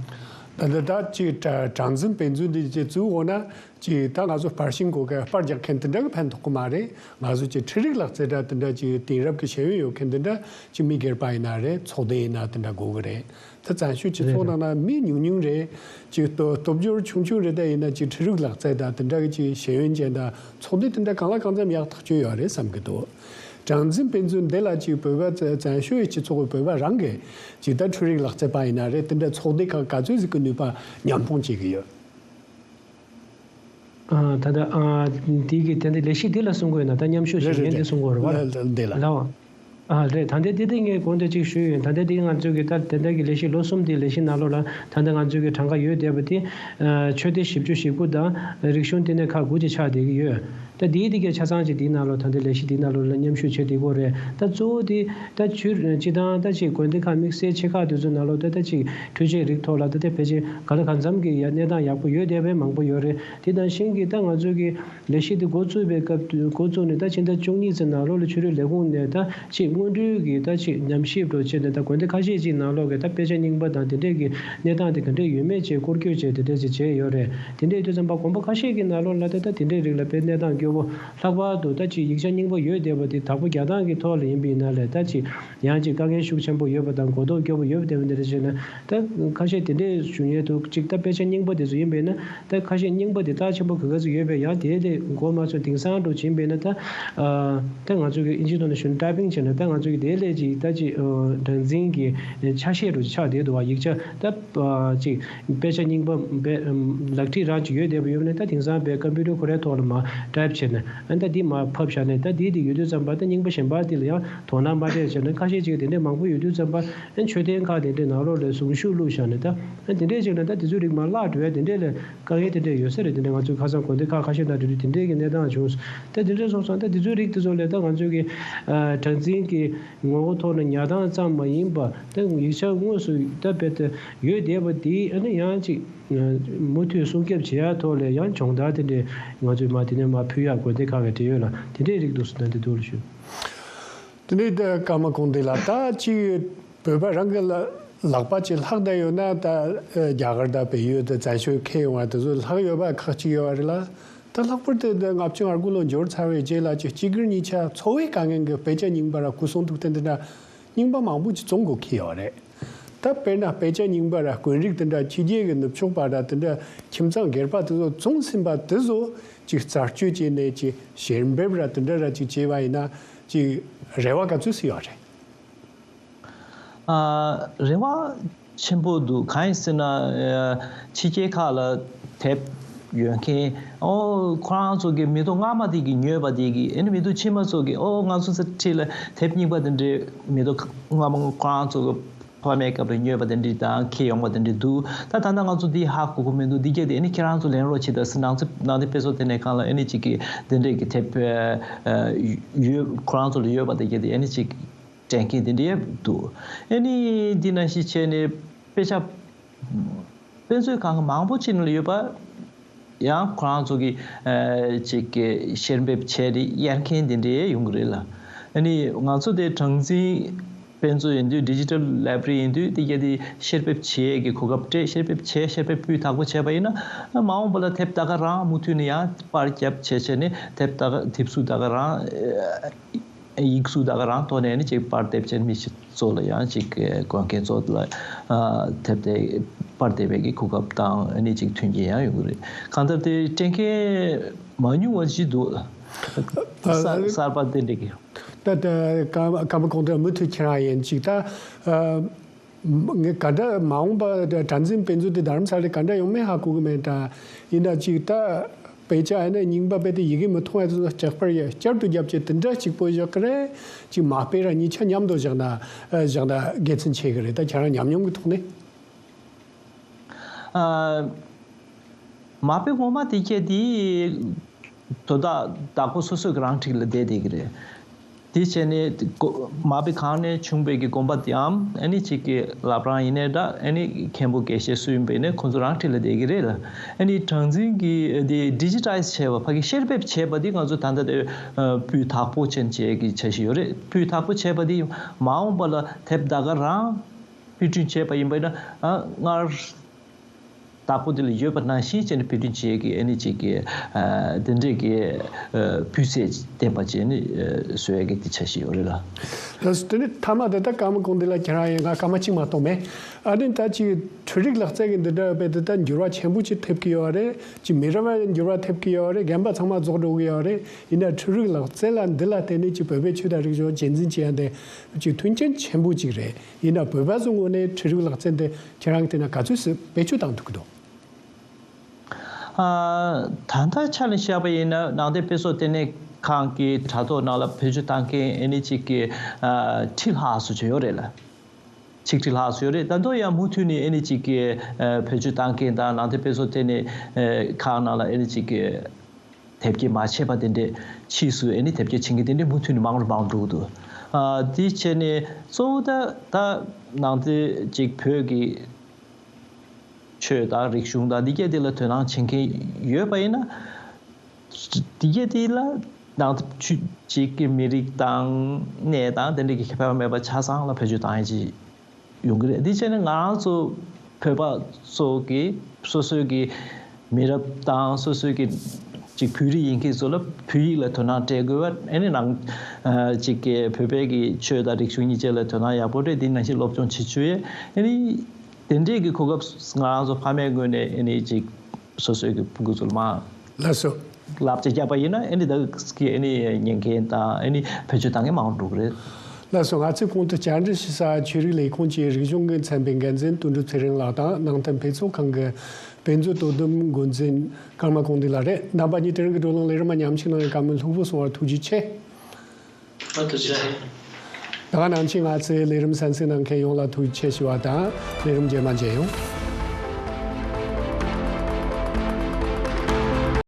ད་ལྟ་ད་ཅིག་གྲ་གྲངས་འཛིན་དཔེ་མཛོད་འདི་ཅིག་བཙུགས་འོང་ན། ཅིག་ད་ང་ཚོ་པར་ཤིང་གོ་ག་པར་རྒྱག་མཁན་དེ་འདྲ་གི་ཕན་ཐོགས་ཀྱི་མ་རེད། ང་ཚོ་ཅིག་འཕྲུལ་རིག་ལག་རྩལ་འདྲ་དེ་འདྲ་ཅིག་དེང་རབས་ཀྱི་ཤེས་ཡོན་ཡོད་མཁན་དེ་འདྲ་ཅིག་མི་སྒེར་པ་ཡིན་ན་རེད། ཚོགས་སྡེ་ཡིན་ན་དེ་འདྲ་དགོས་ཀྱི་རེད། ད་བཙན་བྱོལ་སྤྱི་ཚོགས་ནང་ན་མི་ཉུང་ཉུང་རེད། ཅིག་སྟོབས་སྟོབས་འབྱོར་ཆུང་ཆུང་རེད། ད་ཡིན་ན་ཅིག་འཕྲུལ་རིག་ལག་རྩལ་དང་དེ་འདྲ་གི་ཅིག་ཤེས་ཡོན་ཅན་དང་ཚོགས་སྡེ་དེ་འདྲ་གང་ལ་གང་འཚམ་ཡག་ཐག་ཆོད་ཡོད་རེད་བསམ་གྱི་འདུག་གྲངས་འཛིན་དཔེ་མཛོད་འདི་ལ་ཅིག་བོད་པ་བཙན་བཙན་བྱོལ་སྤྱི་ཚོགས་ཀྱི་བོད་པ་རང་གིས་ཅིག་ད་འཕྲུལ་རིག་ལག་རྩལ་པ་ཡིན་ན་རེད། དེ་འདྲ་ཚོགས་སྡེ་ཁག་ག་ཚོད་ཟིག་གི་ནུས་པ་མཉམ་སྤུངས་བྱེད་ཀྱི་ཡོད། ཨ། ད་ལྟ། ཨ། འདི་གི་ད་ལྟ་ལས་གཞི་འདི་ལ་གསུང་གི་ཡོད་ན། ད་མཉམ་ཞུགས་བྱེད་མཁན་འདི་གསུང་གི་ཡོད་རེད་པ། ལ་འདི་ལ། ལའོ། ཨ། རེད། ད་ལྟ་འདི་དེ་ངས་གོང་དུ་ཅིག་ཞུས་ཡོད། ད་ལྟ་འདི་ང་ཚོའི་གི་ད་དེ་འདྲ་གི་ལས་གཞི་ལོ་གསུམ་དེའི་ལས་གཞི་ནང་ལོགས་ལ། ད་ལྟ་ང་ཚོའི་གི་གྲངས་ཀ་ཡོད་བསྡད་པ་དེ། ཨ། ཆོས་སྡེ་བཞི་བཅུ་ཞེ་དགུ་དང་རིག་གཞུང་བསྟི་གནས་ཁག་དགུ་ཅིག་ཆགས་བསྡད་ཀྱི་ཡོད། ད་འདིའི་དེ་གའི་ཆ་ཚང་ཅིག་འདིའི་ནང་ལོགས། ད་ལྟ་ལས་གཞི་འདིའི་ནང་ལོགས་ལ་མཉམ་ཞུགས་བྱེད་བསྡད་ཀྱི་ཡོད་རེད། ད་གཙོ་བོ་དེ་ད་ཆོས་སྤྱི་དང་ད་ཅིག་དགོན་སྡེ་ཁག་དམིགས་བསལ་ཆེ་ཁག་དེ་ཚོའི་ནང་ལོགས་ད་ད་ཅིག་འཕྲུལ་ཆས་རིགས་ཐོག་ལ་ད་ལྟ་ཕལ་ཆེར་ག་ལ་གང་འཚམ་གྱི་ཡ་གནས་སྟངས་ཡག་པོ་ཡོད་བསྡད་པའི་མང་པོ་ཡོད་རེད། དེ་དང་ཤིང་གི་ད་ང་ཚོ་གི་ལས་གཞི་འདི་འགོ་བཙུགས་པའི་སྐབས་དུས། འགོ་བཙུགས་ནས་ད་ཕྱི་ཟླ་བཅུ་གཉིས་ཙམ་ནང་ལོགས་ལ་ཆོས་རིག་ལས་ཁུངས་ནས་ད་ཅིག་སྔོན་འགྲོའི་གི་ད་ཅིག་ཉམས་ཞིབ་འདྲ་བྱས་ནས། ད་དགོན་སྡེ་ཁ་ཤས་ཅིག་ནང་ལོགས་ཀྱི་ད་དཔེ་ཆ་རྙིང་པ་དང་དེ་འདྲས་ཀྱི་གནས་སྟངས་དེ་ག་འདྲས་ཡོད་མེད་བཅས་སྐོར་སྐྱོད་བྱས་དེ་འདྲས་ཅིག་བྱས་ཡོད་རེད། དེ་འདྲས་ཡོད་དུས་ཙམ་པ་དགོན་པ་ཁ་ཤས་ཀྱི་ནང་ལོགས་ལ་ད་ད་དེ་འདྲས་རིགས་ལ་དཔེ་གནས་སྟངས་སྐྱོ་པོ། ལྷག་པར་དུ་ད་ཅིག་ཡིག་ཆ་རྙིང་པ་ཡོད་བསྡད་པ་དེ་དག་པོ་རྒྱག་སྟངས་ཀྱི་ཐོག་ལ་ཡིན་པ་ཡིན་ན་ལས། ད་ཅིག་ཡང་ཅིག་དཀའ་ངལ་ཤུགས་ཆེན་པོ་ཡོད་པ་དང་། གོ་རྟོགས་སྐྱོ་པོ་ཡོད་པ་དེ་འདྲ་རེད་བྱས་ན། ད་ཁ་ཤས་དེ་འདྲས་ཞུ་མཁན་འདུག་ཅིག་ད་དཔེ་ཆ་རྙིང་པ་དེ་ཚོ་ཡིན་པས་ན། ད་ཁ་ཤས་རྙིང་པ་དེ་རྟགས་ཆེན་པོ་ག་ག་ཚོད་ཡོད་པས། ཡང་དེ་ལས་འགོ་མ་ཚུགས་དེང་སང་འགྲོ་བྱིན་པས་ན། ད་ཨ་ད་ང་ཚོ་གི་ཨིན་ཇིའི་ཐོག་ནས་ཞུ་ན་ཊའི་པིང་བྱས་ན། ད་ང་ཚོ་གི་དེ་ལས་ཅིག་ད་ཅིག་ཨ་གྲངས་འཛིན་གྱི་ཆ་ཤས་རུ་ཆགས་བསྡད་འདུག་བ། ཡིག་ཆ་ད་ཨ་ཅིག་དཔེ་ཆ་རྙིང་པ་དཔེ་ཨམ་ལག་བྲིས་རང་ཅིག་ཡོད་བསྡད་པ་ཡོད་ན། ད་དེང་སང་དཔེ་ཀམ་པུ་ཊར་ཁོ་རའི་ཐོག་ལ་མར་ཊའིབ་བྱས་ན། ཨ་ད་འདི་མར་ཕབ་བཞག་ནས། ད་འདི་འདི་ཡོད་དུས་ཙམ་པ། ད་རྙིང་པ་གཞན་པ་འདི་ལ་ཡང་དོ་སྣང་མ་སྤྲད་བྱས་ན། ཁ་ཤས་ཅིག་དེ་འདྲས་མང་པོ་ཡོད་དུས་ཙམ་པ། ཨ་མཆོད་རྟེན་ཁག་དེ་འདྲས་ནང་ལོགས་ལ་གཟུངས་གཞུག་བླུགས་བཞག་ནས། ད་ཨ་དེ་འདྲས་ཅིག་ན་ད་དེ་ཚོའི་རིགས་མར་བརླག་འགྲོ་ཡ་དེ་འདྲས་ལ་དཀའ་ངལ་དེ་འདྲས་ཡོད་ས་རེད། དེ་འདྲས་ང་ཚོའི་ཁ་སང་དགོན་སྡེ་ཁག་ཁ་ཤས་ནང་འགྲོ་དུས་དེ་འདྲས་ཀྱི་གནས་སྟངས་བྱུང་སོང་། ད་དེ་འདྲས་སོང་ཙང་ད་དེ་ཚོའི་རིགས་དེ་ཚོ་ལས་ད་ང་ཚོའི་གི་ཨ་གྲངས་འཛིན་གྱི་ངོ་བོ་ཐོག་ནས་ཉར་སྟངས་ཙམ་མ་ཡིན་པ། ད་ཡིག་ཆ་དངོས་སུ་ད་རྦད་དེ་ཡོད་བསྡད་པ་འདི། ཨ་ནི་ཡང་ཅིག་མུ་མཐུད་སྲུང་སྐྱོབ་བྱེད་ཡ་ཐོག་ལ་ཡང་སྦྱོང་བརྡར་དེ་འདྲས་ང་ཚོས་མར་དེ་ནས་མར་ཕུལ་ཡ། དགོན་སྡེ་ཁག་གི་འབྲེལ་ཡོད་ལ་དེ་འདྲས་རིགས་འདུག་སེ་ད་འདི་འདུག་ལ་ཞུ། དེ་ནས་ད་ཀརྨ་ཀོང་སྡེ་ལགས། ད་ཅིག་བོད་པ་རང་གི་ལ་ལག་པ་ཅིག་ལྷག་བསྡད་ཡོད་ན། ད་རྒྱ་གར་དང་བལ་ཡུལ་དང་བཙན་བྱོལ་ཁེལ་ཡོང་བ་དེ་ཚོ་ལྷག་ཡོད་པ་ཁག་ཅིག་ཡོད་པ་རེད་ལ། ད་ལྷག་པར་དུ་ད་ལྔ་བཅུ་ང་དགུ་ལོ་འབྱོར་ཚར་བའི་རྗེས་ལ་ཅིག་གཅིག་གིས་གཉིས་ཆ་འཚོ་བའི་དཀའ་ངལ་གྱིས་དཔེ་ཆ་རྙིང་པ་ར་སྐུ་གསུང་ཐུགས་རྟེན་དེ་འདྲ་རྙིང་པ་མང་པོ་ཅིག་བཙོང་དགོས་ཁེལ་ཡོད་རེད། ད་དཔེར་ན་དཔེ་ཆ་རྙིང་པ་ར་དགོན་རིགས་དེ་འདྲ་ཕྱི་རྒྱལ་གྱི་ནུབ་ཕྱོགས་པ་ར་དེ་འདྲ་ཁྱིམ་ཚང་སྒེར་པ་དེ་ཚོ་བཙོང་ཟིན་པ་དེ་ཚོ་ཅིག་རྩད་གཅོད་བྱས་ནས་ཅིག་བཤེར་འབེབས་ར་དེ་འདྲ་ར་ཅིག་བྱས་པ་ཡིན་ན། ཅིག་རེ་བ་ག་ཚོད་ཅིག་ཡོད་རེད། ཨ། རེ་བ་ཆེན་པོ་འདུག་གང་ཡིན་ཟེར་ན། ཨ། ཕྱི་རྒྱལ་ཁག་ལ་དེབ་ཡོད་མཁན། ཨོ། ཁོ་རང་ཚོ་གི་མེ་ཏོག་སྔ་མ་དེ་གི་ཉོས་པ་དེ་གི། ཨ་ནི་མེ་ཏོག་ཕྱི་མ་ཚོ་གི། ཨོ། ང་ཚོ་ས་ཁྲིད་ལ་དེབ་རྙིང་པ་དེ་འདྲའི་མེ་ཏོག་སྔ་མ་ཁོ་རང་ཚོ་གི་ཕ་མའི་སྐབས་ལ་ཉོས་པ་དེ་འདྲ་དང་འཁྱེར་ཡོང་བ་དེ་འདྲ་འདུག་ད་ད་ལྟ་ང་ཚོ་འདི་ཧ་གོ་གི་མི་འདུག་འདི་ག་དེ་ཨ་ནི་ཁྱེད་རང་ཚོ་ལེན་རོགས་བྱེད་ད་ཟེར། ནང་ཚེ་ནང་དེ་དཔེ་ཚོགས་དེ་ནས་གང་ལ་ཨ་ནི་ཅིག་གི་དེ་འདྲས་ཀྱི་དེབ་ཡོད། ཁོ་རང་ཚོ་ལ་ཡོད་པ་དེ་ག་དེ་ཨ་ནི་ཅིག་སྤྲད་མཁན་དེ་འདྲས་འདུག་ཨ་ནི་འདི་ནང་བཞིན་བྱས་ནས་དཔེ་ཆ་དཔེ་མཛོད་ཁང་གི་མང་པོ་ཅིག་ནང་ལ་ཡོད་པ། ཡང་ཁོ་རང་ཚོ་གི་ཨ་ཅིག་གི་བཤེར་འབེབས་བྱས་རེད། གཡར་མཁན་དེ་འདྲའི་ཡོང་གི་རེད་ལ། ཨ་ནི་ང་ཚོ་དེ་གྲངས་འཛིན་དཔེ་མཛོད་ཡིན་དུས། ཌི་ཇི་ཊལ་ལའི་བྷ་རི་ཡིན་དུས། དེ་ག་དེ་བཤེར་འབེབས་བྱེད་ཡས་ཀྱི་གོ་སྐབས་སྤྲད། བཤེར་འབེབས་བྱས། བཤེར་འབེབས་སྤུས་དག་པོ་བྱས་པ་ཡིན་ན། མ་འོངས་པ་ལ་དེབ་ད་ག་རང་མུ་མཐུད་ནས་ཡང་པར་རྒྱབ་བྱས་བྱས་ནས་དེབ་ད་ག་དེབ་གཟུགས་ད་ག་རང་། ཡིག་གཟུགས་ད་ག་རང་ཐོག་ནས་ནི་ཅིག་པར་འདེབས་བྱས་ནས་མི་ཞིག་ཚོ་ལ་ཡང་ཅིག་དགོན་མཁན་ཚོ་ལ་ཨ་དེབ་དེ་པར་འདེབས་པའི་གི་གོ་སྐབས་དང་ཨ་ནི་ཅིག་མཐུན་རྐྱེན་ཡང་ཡོང་གི་རེད། གང་ལྟར་དེ་སྤྲད་མཁན་མ་ཉུང་བ་ཞིག་འདུག་ཨ་གསར་གསར་པ་དེ་འདྲ་གི། ད་ད་ཀརྨ་ཀརྨ་ཀོང་སྡེ་མུ་མཐུད་ཁྱེད་རང་ཡིན་ཅིག་ད་ཨ་ངས་ག་འདྲ་མ་འོངས་པ་གྲངས་འཛིན་དཔེ་མཛོད་དེ་རྡ་རམ་ས་ལ་ག་འདྲ་ཡོང་མིན་ཧ་གོ་གི་མེད་ད། ཡིན་ན་ཅིག་ད། དཔེ་ཆ་ཨ་ནི་རྙིང་པ་དཔེ་དེ་ཡི་གེ་མི་མཐོང་བ་དེ་ཚོ་ལྕགས་པར་ཡ་བསྐྱར་དུ་བརྒྱབ་བྱས་དེ་འདྲ་གཅིག་པོ་བཞག་གི་རེད། གཅིག་མ་དཔེ་ར་གཉིས་ཆ་མཉམ་དུ་བཞག་ན་ཨ་བཞག་ན་དགེ་མཚན་ཆེ་གི་རེད། ད་ཁྱེད་རང་ཉམས་མྱོང་གི་ཐོག་ནས། ཨ། མ་དཔེ་ངོ་མ་དེ་སྐད་དེ་དོ་བདག་བདག་པོ་སོ་སོ་གི་རང་འཁྲིས་ལ་བསྡད་བསྡད་ཀྱི་རེད། དེ་བྱས་ནས་གོ་མ་དཔེ་གང་ནས་བྱུང་བའི་གི་དགོན་པ་དེའམ་ཨ་ནི་གཅིག་གི་བླ་བྲང་ཡིན་ནའི་འདྲ། ཨ་ནི་མཁན་པོ་དགེ་བཤེས་སུ་ཡིན་པ་ཡིན་ནའི་ཁོང་ཚོ་རང་འཁྲིས་ལ་བསྡད་ཀྱི་རེད་ལ། ཨ་ནི་གྲངས་འཛིན་གྱི་དེ་ཌི་ཇི་ཊའི་ཛི་བྱས་པ། ཕ་གི་བཤེར་འབེབས་བྱས་པ་དེ་ང་ཚོ་ད་ལྟ་དེ་སྤུས་དག་པོ་ཅན་བྱས་ཀྱི་འཆར་གཞི་ཡོད་རེད། སྤུས་དག་པོ་བྱས་པ་དེ་མ་འོངས་པ་ལ་དེབ་ད་ག་རང་དཔེ་སྐྲུན་བྱས་པ་ཡིན་པ་ཡིན་ན། ཨ་སྔར་བདག་པོ་དེ་ལ་ཡོད་པ་ནང་བཞིན་བྱས་ནས་དཔེ་སྐྲུན་བྱེད་ཀྱི་ཨ་ནི་གཅིག་གི་ཨ་དེ་འདྲས་ཀྱི་ཨ་སྤུས་ཚད་ལྡན་པ་བྱས་ནས་ཨ་བཟོ་ཡ་གི་དེ་འཆར་གཞི་ཡོད་རེད་ལ། ལགས་སོ། དེ་ནས་མཐའ་མ་དེ་ད་སྐར་མ་གོང་འདི་ལ་ཁྱེད་རང་ཡང་ང་སྐར་མ་གཅིག་མ་གཏོགས་མེད། ཨ་ནི་ད་ཅིག་འཕྲུལ་རིག་ལག་རྩལ་གྱི་འདི་འདྲ་བས་དེ་ད་འགྱུར་བ་ཆེན་པོ་ཅིག་ཐེབས་ཀྱི་ཡོད་རེད། ཅིག་མི་རབས་ལ་འགྱུར་བ་ཐེབས་ཀྱི་ཡོད་རེད། རྒན་པ་ཚང་མ་རྫོགས་འགྲོ་གི་ཡོད་རེད། ཡིན་ན་འཕྲུལ་རིག་ལག་རྩལ་ལ་འདི་ལ་བརྟེན་ནས་ཅིག་བོད་པའི་ཆོས་དང་རིག་གཞུང་གཅེས་འཛིན་བྱེད་ཡ་དེ་ཅིག་མཐུན་རྐྱེན་ཆེན་པོ་ཅིག་རེད། ཡིན་ན་བོད་པ་ཚོའི་ངོས་ནས་འཕྲུལ་རིག་ལག་རྩལ་འདི་ཁྱེད་རང་གི་དེ་ན་ག་ཚོད་ཙམ་བེད་སྤྱོད་བཏང་ཐུབ་ཀྱི་འདུག་ཨ། ད་ལྟ་ཆ་ནས་བཤད་པ་ཡིན་ན་ནང་བསྟན་དཔེ་ཚོགས་ལྟེ་གནས་ཁང་གི་དྲ་ཐོག་ནང་ལ་བེད་སྤྱོད་བཏང་མཁན་ཨ་ནི་གཅིག་གི་ཨ་ཁྲི་ལྷག་སུ་ཅིག་ཡོད་རེད་ལ། ཆིག་ཁྲི་ལྷག་སུ་ཡོད་རེད། ད་དུང་ཡང་མུ་མཐུད་ནས་ཨ་ནི་གཅིག་གི་ཨ་བེད་སྤྱོད་བཏང་མཁན་དང་ནང་བསྟན་དཔེ་ཚོགས་ལྟེ་གནས་ཨ་ཁང་ནང་ལ་ཨ་ནི་གཅིག་གི་དེབ་སྐྱེལ་མ་བྱས་པ་དེ་འདྲས་ཕྱིས་སུ་ཨ་ནི་དེབ་སྐྱེལ་བྱེད་མཁན་དེ་འདྲས་མུ་མཐུད་ནས་མང་རུ་མང་རུ་འགྲོ་གི་འདུག་ཨ་དེ་བྱས་ནས་གཙོ་བོ་ད་ད་ནང་བསྟན་གཅིག་བོད་ཀྱི་ཆོས་དང་རིག་གཞུང་དང་འདི་སྐད་དེ་ལ་དོ་སྣང་བྱེད་མཁན་ཡོད་པ་ཡིན་ན། འདི་སྐད་དེ་ལ་ནང་ཆོས་གཅིག་གི་མི་རིགས་དང་གནས་དང་དེ་འདྲ་གི་ཁྱད་པར་མེད་པ་ཆ་ཚང་ལ་བེད་སྤྱོད་བཏང་ཡ་ཅིག་ཡོང་གི་རེད། འདི་བྱས་ནས་ང་རང་ཚོ་བོད་པ་ཚོ་གི་སོ་སོའི་གི་མི་རབས་དང་སོ་སོའི་གི་ཅིག་བོད་རིགས་ཡིན་མཁན་ཚོ་ལ་བོད་ཡིག་ལ་དོ་སྣང་སྤྲད་དགོས་པ། ཨ་ནི་ནང་ཅིག་གི་བོད་པའི་གི་ཆོས་དང་རིག་གཞུང་གཉིས་ཆ་ལ་དོ་སྣང་ཡག་པོ་སྤྲད། འདི་ནང་བཞིན་སློབ་སྦྱོང་བྱེད་བཅུག་ཡས། ཨ་ནི་དེ་འདྲས་ཀྱི་གོ་སྐབས་ང་རང་ཚོ་ཕ་མའི་ངོས་ནས་ཨ་ནི་ཅིག་སོ་སོའི་གི་ཕྲུ་གུ་ཚོ་ལ་མ་ལགས་སོ། བསླབ་བྱ་བརྒྱབ་པ་ཡིན་ན་ཨ་ནི་ད་གི་ཨ་ནི་ཉན་མཁན་དང་ཨ་ནི་བེད་སྤྱོད་བཏང་མཁན་མང་རུ་འགྲོ་གི་རེད། ལགས་སོ། ང་ཚོས་གོང་དུ་བཅར་འདྲི་ཞུ་ས་ཆོས་རིག་ལས་ཁུངས་ཀྱི་རིག་གཞུང་གི་ཚན་པའི་འགན་འཛིན་དོན་གྲུབ་ཚེ་རིང་ལགས་དང་ནང་བསྟན་དཔེ་ཚོགས་ཁང་གི་དཔེ་མཛོད་དོ་དམ་འགོ་འཛིན་ཀརྨ་ཀོང་སྡེ་ལགས་རེད། རྣམ་པ་གཉིས་དེ་རིང་གི་བགྲོ་གླེང་ལས་རིམ་མ་ཉམས་ཞིབ་གནང་བའི་བཀའ་མོལ་ལྷུག་པོ་གསུང་བར་ཐུགས་རྗེ་ཆེ། ཨ་ཐུགས་རྗེ་ཆེ། ད་ག་ནང་བཞིན་ང་ཚོའི་ལས་རིམ་གསན་གཟིགས་གནང་མཁན་ཡོངས་ལ་ཐུགས་རྗེ་ཆེ་ཞུ་བ་དང་ལས་རིམ་རྗེས་མ་མཇལ་ཡོང་།